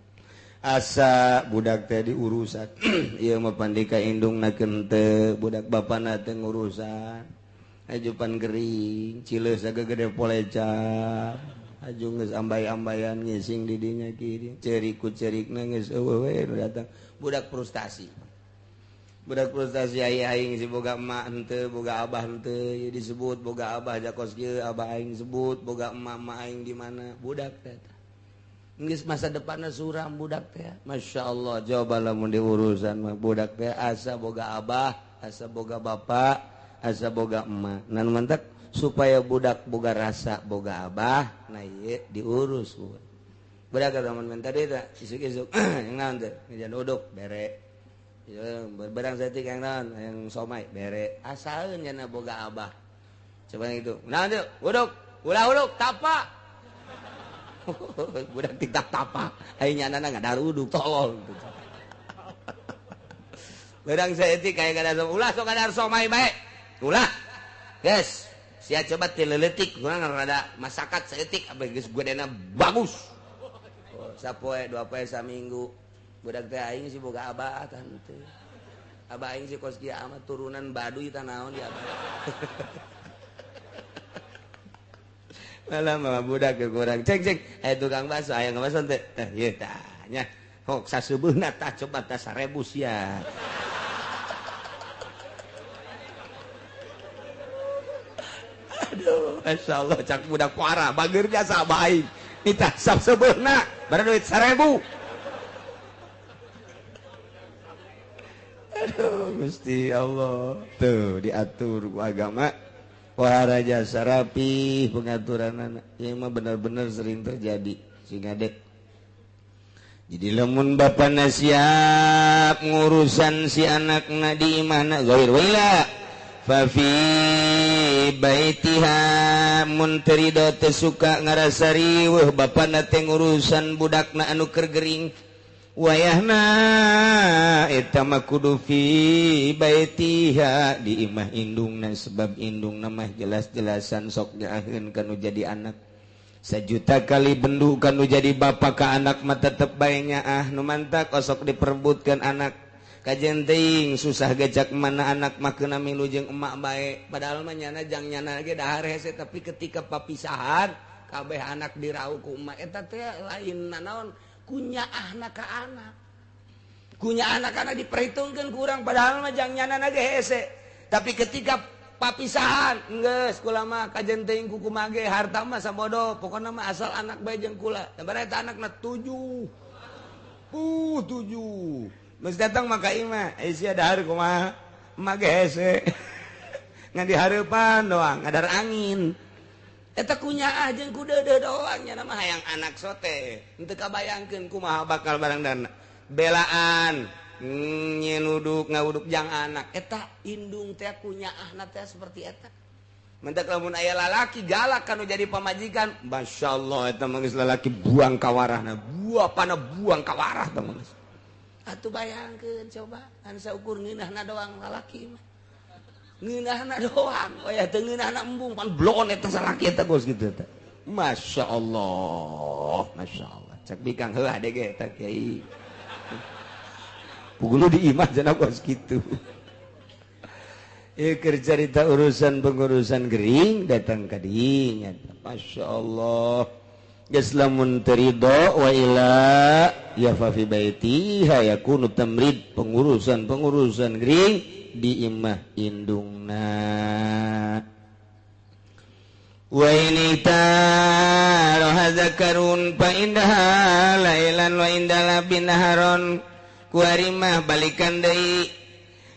Asa budak teh diurusan. Ieu mah pandika indungna teu, budak bapana teu ngurusan. Ajupan gering, cileus gede poleca. Aju geus ambay-ambayan ngising di dinya kieu. Ceurik ku ceurikna geus eueuh we nu datang. Budak frustasi. Budak frustasi aya aing si boga emak henteu, boga abah henteu, ieu disebut boga abah jakos kieu, abah aing sebut boga emak-emak aing di mana. Budak teh. Geus masa depanna suram budak teh. Masya Allah, coba lamun diurusan mah budak teh asa boga abah, asa boga bapak, asa boga emak. Nah mantak supaya budak boga rasa boga abah, nah ieu diurus budak. Budak lamun minta deui teh isuk-isuk yang naon teh ngejan uduk bere. Berbarang saeutik yang naon yang somai bere. Asaeun nya boga abah. Coba itu. Naon teh? Uduk, ulah uduk tapa. Budak tiktak tapa. Ai nyanana ngadar uduk tolol. Beurang saeutik aya kadar ulah sok kadar somai bae. Ulah. Geus, sia coba ti leuletik urang rada masakat saeutik abeh geus godena bagus. Oh, sapoe dua poe saminggu. Budak teh aing sih boga abah tah henteu. Abah aing sih kos kieu amat turunan baduy tah naon di abah. Malah mah budak kurang cek cek aya tukang bakso aya ngabaso teh. Tah ieu tah nya. Hok saseubeuna tah coba tah 1000 sia. Aduh, masyaallah cak budak parah bager jasa abah aing. Nitah saseubeuna bara duit 1000. Aduh, Gusti Allah. Tuh diatur ku agama. Wah jasa rapi pengaturan anak. Ieu mah benar-benar sering terjadi sing adek. Jadi lamun bapana siap ngurusan si anakna di imahna ghair wala fa fi baitiha mun teu rido teu suka ngarasa riweuh bapana teh ngurusan budakna anu keur gering. Wayahna eta mah kudu fi baitiha di imah indungna sebab indungna mah jelas-jelasan sok nyaaheun kanu jadi anak. Sejuta kali bendu kanu jadi bapa ka anak mah tetep bae nyaah nu mantak osok diperebutkeun anak. Kajen teuing susah gejak mana anak mah keuna milu jeung emak bae padahal mah nyana jang nyana ge dahar hese tapi ketika papisahan kabeh anak dirauh ku emak eta teh lain nanaon kunyaahna ka anak. Kunyaahna ka anak diperhitungkeun ku urang padahal mah jang nyana ge hese. Tapi ketika papisahan geus kula mah kajen teuing ku kumaha ge harta mah sabodo pokona mah asal anak bae jeung kula. Sabaraha eta anakna 7. 7. Geus datang mah ka imah, eh sia dahar kumaha? Emak ge hese. Ngan dihareupan doang, ngadar angin. Eta kunyaah jeung ku deudeuh doang nya mah hayang anak sote. Henteu kabayangkeun kumaha bakal barang dana. Belaan nyenuduk ngawuduk jang anak. Eta indung teh kunyaahna teh seperti eta. Mentak lamun aya lalaki galak kanu jadi pamajikan, masyaallah eta mah geus lalaki buang kawarahna, buapana buang kawarah teh mah geus. Atuh bayangkeun coba anu saukur ngeunahna doang lalaki mah. Ngeunahna doang, wayah teu ngeunahna embung pan blon eta salaki eta geus kitu eta. Masyaallah, masyaallah. Cek bikang heuh adege eta kiai. Pugulu di imah cenah geus kitu. Ieu keur carita urusan pengurusan gering datang ka dinya. Masyaallah. Geus lamun teu ridho wa ila ya fa fi baitiha yakunu tamrid pengurusan-pengurusan gering di imah indungna. Wa ini taroha zakarun fa indaha lailan wa indala binaharon kuarimah balikan deui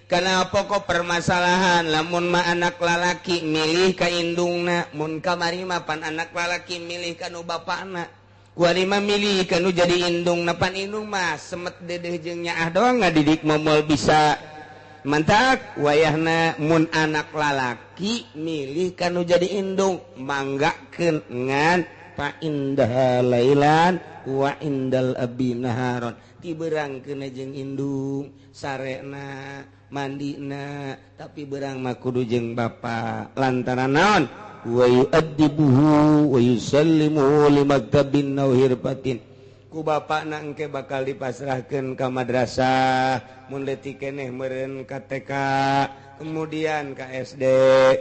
kana pokok permasalahan lamun mah anak lalaki milih ka indungna mun kamari mah pan anak lalaki milih ka nu bapana kuari mah milih ka nu jadi indungna pan indung mah semet dedeh jeung nyaah doang ngadidik moal bisa mantak wayahna mun anak lalaki milih kanu jadi indung manggakeun ngan fa indah lailan wa indal abi naharon ti beurang keuna jeung indung sarena mandina tapi beurang mah kudu jeung bapa lantaran naon wa yu'addibuhu wa yusallimuhu limaktabin aw hirfatin ku bapakna engke bakal dipasrahkeun ka madrasah mun leutik keneh meureun ka TK kemudian ka SD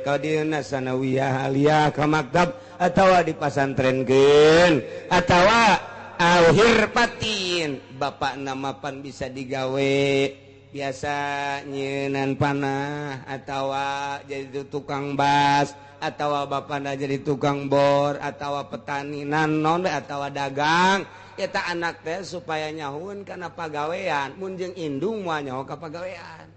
ka dieuna sanawiyah aliyah ka maktab atawa dipasantrenkeun atawa au hirfatin bapakna mapan bisa digawe biasa nyeunan panah atawa jadi tukang bas atawa bapakna jadi tukang bor atawa petani nanon atawa dagang eta anak teh supaya nyahueun kana pagawean mun jeung indung moal nyaho ka pagawean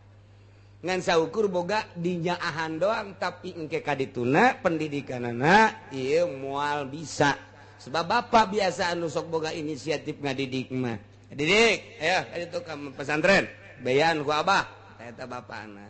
ngan saukur boga dinyaahan doang tapi engke ka dituna pendidikanana ieu moal bisa sebab bapak biasa anu sok boga inisiatif ngadidik mah didik ayo ka ditu ka pesantren bayan ku abah eta bapana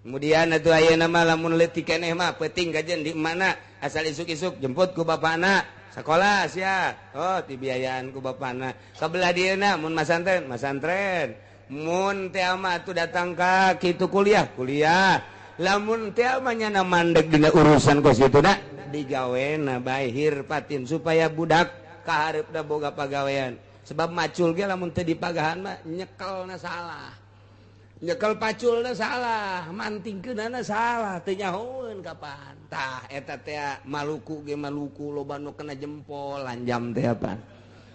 kemudian atuh ayeuna mah lamun leutik keneh mah peuting kajen di mana asal isuk-isuk jemput ku bapana sekolah sia oh dibiayaan ku bapana sabelah dieuna mun masantren masantren Mun teh mah atuh datang ka kitu kuliah, kuliah. Lamun teh mah nyana mandeg dina urusan kos kitu na digawena bae hirpatin supaya budak kahareupna boga pagawean. Sebab macul ge lamun teu dipagahan mah nyekelna salah. Nyekel paculna salah, mantingkeunana salah, teu nyahoeun kapan. Tah eta teh Maluku ge Maluku loba nu kena jempol lanjam teh apa.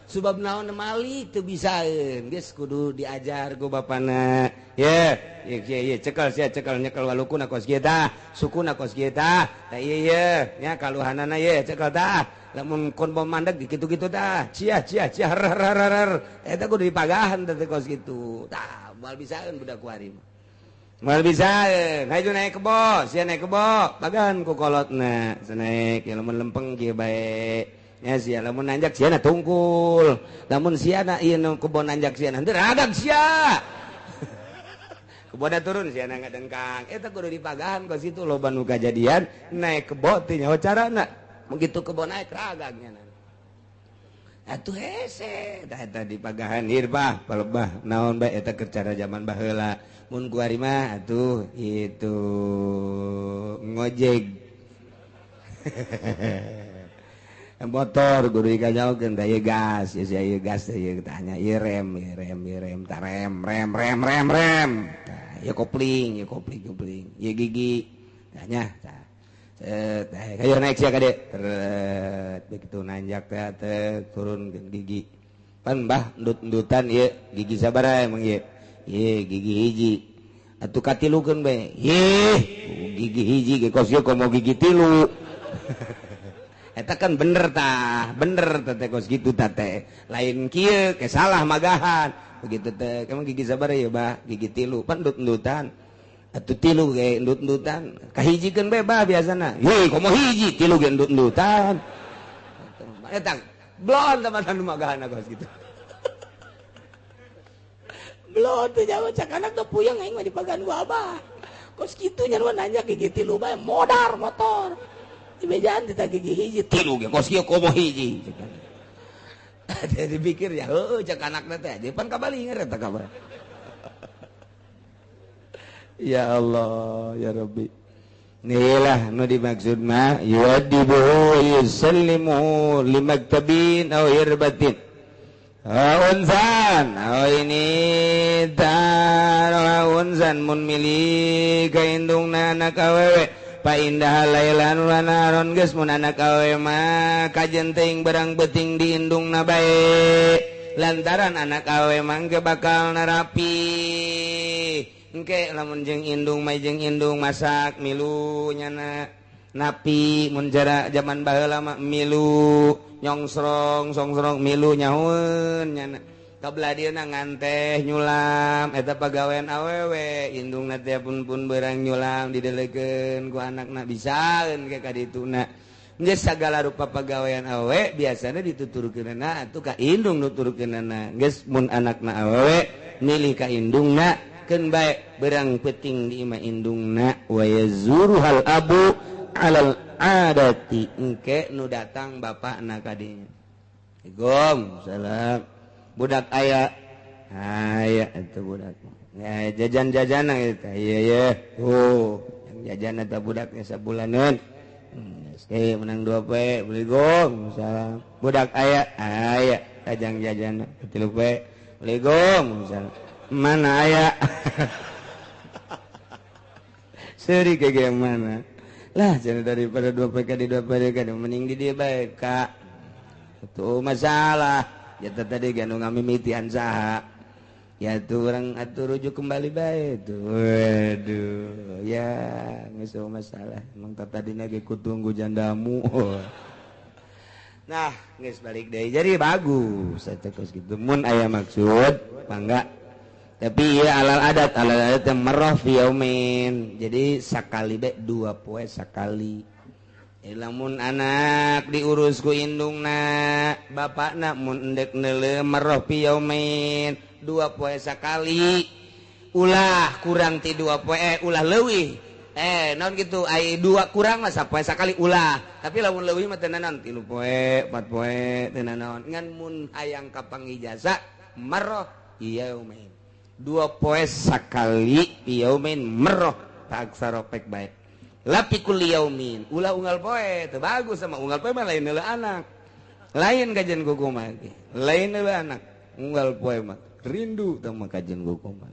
Sebab naon malik teu bisaeun, geus kudu diajar ku bapana. Ye, ye ye cekel sia cekel nyekel walukuna kos kieu tah, sukuna kos kieu tah. Tah ieu ye nya kaluhanana ye cekel tah. Lamun kon mandeg kitu-kitu tah, cia cia cia rar. Eta kudu dipagahan teh kos kitu. Tah moal bisaeun budak kuari mah. Moal bisaeun, hayu naik kebo, sia naik kebo, pagahan ku kolotna, naik ya lamun lempeng kieu bae. Ya sia lamun nanjak sia na tungkul. Lamun sia na ieu nu kebon nanjak sia na henteu ragag sia. Kebonna turun sia na ngadengkang. Eta kudu dipagahan kos kitu loba nu kajadian naik kebo teh nyaho carana. Begitu kebon naik ragag nya. Atuh hese tah eta dipagahan hirbah palebah naon bae eta keur cara zaman baheula. Mun kuari mah atuh itu ngojek. Motor guru dikajaukeun tah ieu gas, ieu sia ieu gas ieu tanya ieu rem, ieu rem, ieu rem, tah rem, rem, rem, rem, rem. Tah ieu kopling, ieu kopling, kopling, ieu gigi. Tanya tah. Set, kayo naik sia kade. Teret begitu nanjak teh teh turun gigi. Pan bah endut-endutan ieu gigi sabaraha emang ieu? Ieu gigi hiji. Atuh katilukeun bae. Ih, gigi hiji ge kos ieu komo gigi tilu. Eta kan bener tah, bener teh kos gitu tah teh. Lain kieu ke salah magahan. Begitu teh, emang gigi sabaraha ya bah, gigi tilu, pan endut-endutan. Atuh tilu ge endut-endutan. Kahijikeun bae bah biasana. Heuh, komo hiji tilu ge endut-endutan. Eta blon teman anu magahan kos gitu. Blon teh jauh cak anak teh puyeng aing mah dipagan ku abah. Kos kitu nya nanya gigi tilu bae modar motor. Dibejaan teh gigi hiji tilu ge kos kieu komo hiji. Jadi pikir ya heuh cak anakna teh pan kabalinger eta kabar. Ya Allah ya Rabbi. Inilah nu dimaksud mah yuadibu yusallimu limaktabin aw hirbatin. Unzan aw ini tar unzan mun milih ka indungna anak awewe. Paindah lailan wanaron geus mun anak awewe mah kajen teuing berang beuting di indungna bae lantaran anak awewe mah engke bakal narapi engke lamun jeung indung mah jeung indung masak milu nyana napi mun jara jaman baheula mah milu nyongsrong songsrong milu nyahueun nyana kabelah dieuna nganteh nyulam eta pagawean awewe indungna teh pun berang nyulam didelekeun ku anakna bisaeun ke ka dituna geus sagala rupa pagawean awewe biasana dituturkeunana atuh ka indung nuturkeunana geus mun anakna awewe milih ka indungna keun bae berang peuting di imah indungna wa yazuruhal abu alal adati engke nu datang bapakna ka dinya. Assalamualaikum salam budak aya aya itu budak ya jajan-jajan eta ieu ye oh yang jajan eta budaknya sabulaneun geus menang 2 poe beli gong salam budak aya aya tajang jajan 3 poe beli gong salam mana aya seuri ke mana lah jadi daripada 2 poe ka di 2 poe ka mending di dieu bae ka itu masalah ya tadi ganu ngamimitian saha ya tuh orang atuh rujuk kembali bae tuh waduh ya geus masalah emang tadina ge kutunggu jandamu. Nah geus balik deui jadi bagus eta kos kitu mun aya maksud mangga tapi ya alal adat yang marrah fi yaumin jadi sakali bae 2 poe sakali. Lamun anak diurus ku indungna bapakna mun endek neuleuh marrah fi yaumin 2 poe sakali ulah kurang ti 2 poe ulah leuwih naon gitu ai 2 kurang mah sapoe sakali ulah tapi lamun leuwih mah teu naon 3 poe 4 poe teu naon ngan mun hayang kapang ijazah marrah yaumin Dua poe sakali yaumin marrah fa aksaro pek bae. La fi kulli yaumin, ulah unggal poe, teu bagus sama unggal poe mah lain heula anak. Lain kajian kumaha ge. Lain heula anak unggal poe mah rindu tah mah kajian kumaha.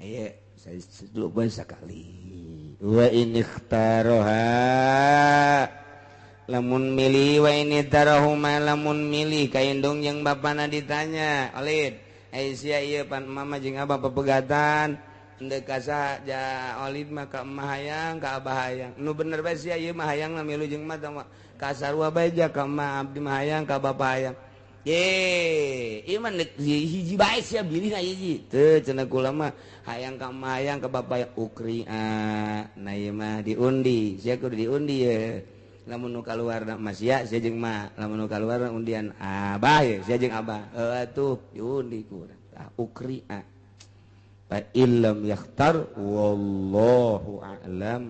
Ieu saya dua poe sakali. Wa in ikhtaroha lamun milih, wa in ikhtarahuma lamun milih ka indung jeung bapana ditanya, "Olid, ai sia ieu pan mama jeung abah pepegatan henteu ka saha ja Olid mah, ka emak hayang ka abah hayang? Nu bener bae sia ieu mah, hayang milu jeung emak mah ka sarua bae ja, ka emak abdi mah hayang, ka bapa hayang." Ye, ieu mah hiji bae sia bilihna hiji. Teu cenah, kula mah hayang ka emak, hayang ka bapa hayang. Ukria. Nah, ieu mah diundi. Sia kudu diundi ye. Lamun nu kaluar mah sia, sia jeung mak. Lamun nu kaluar undian abah ye, sia jeung abah. Heuh atuh diundi ku urang. Tah, ukria. Fa illam yakhtar wallahu a'lam.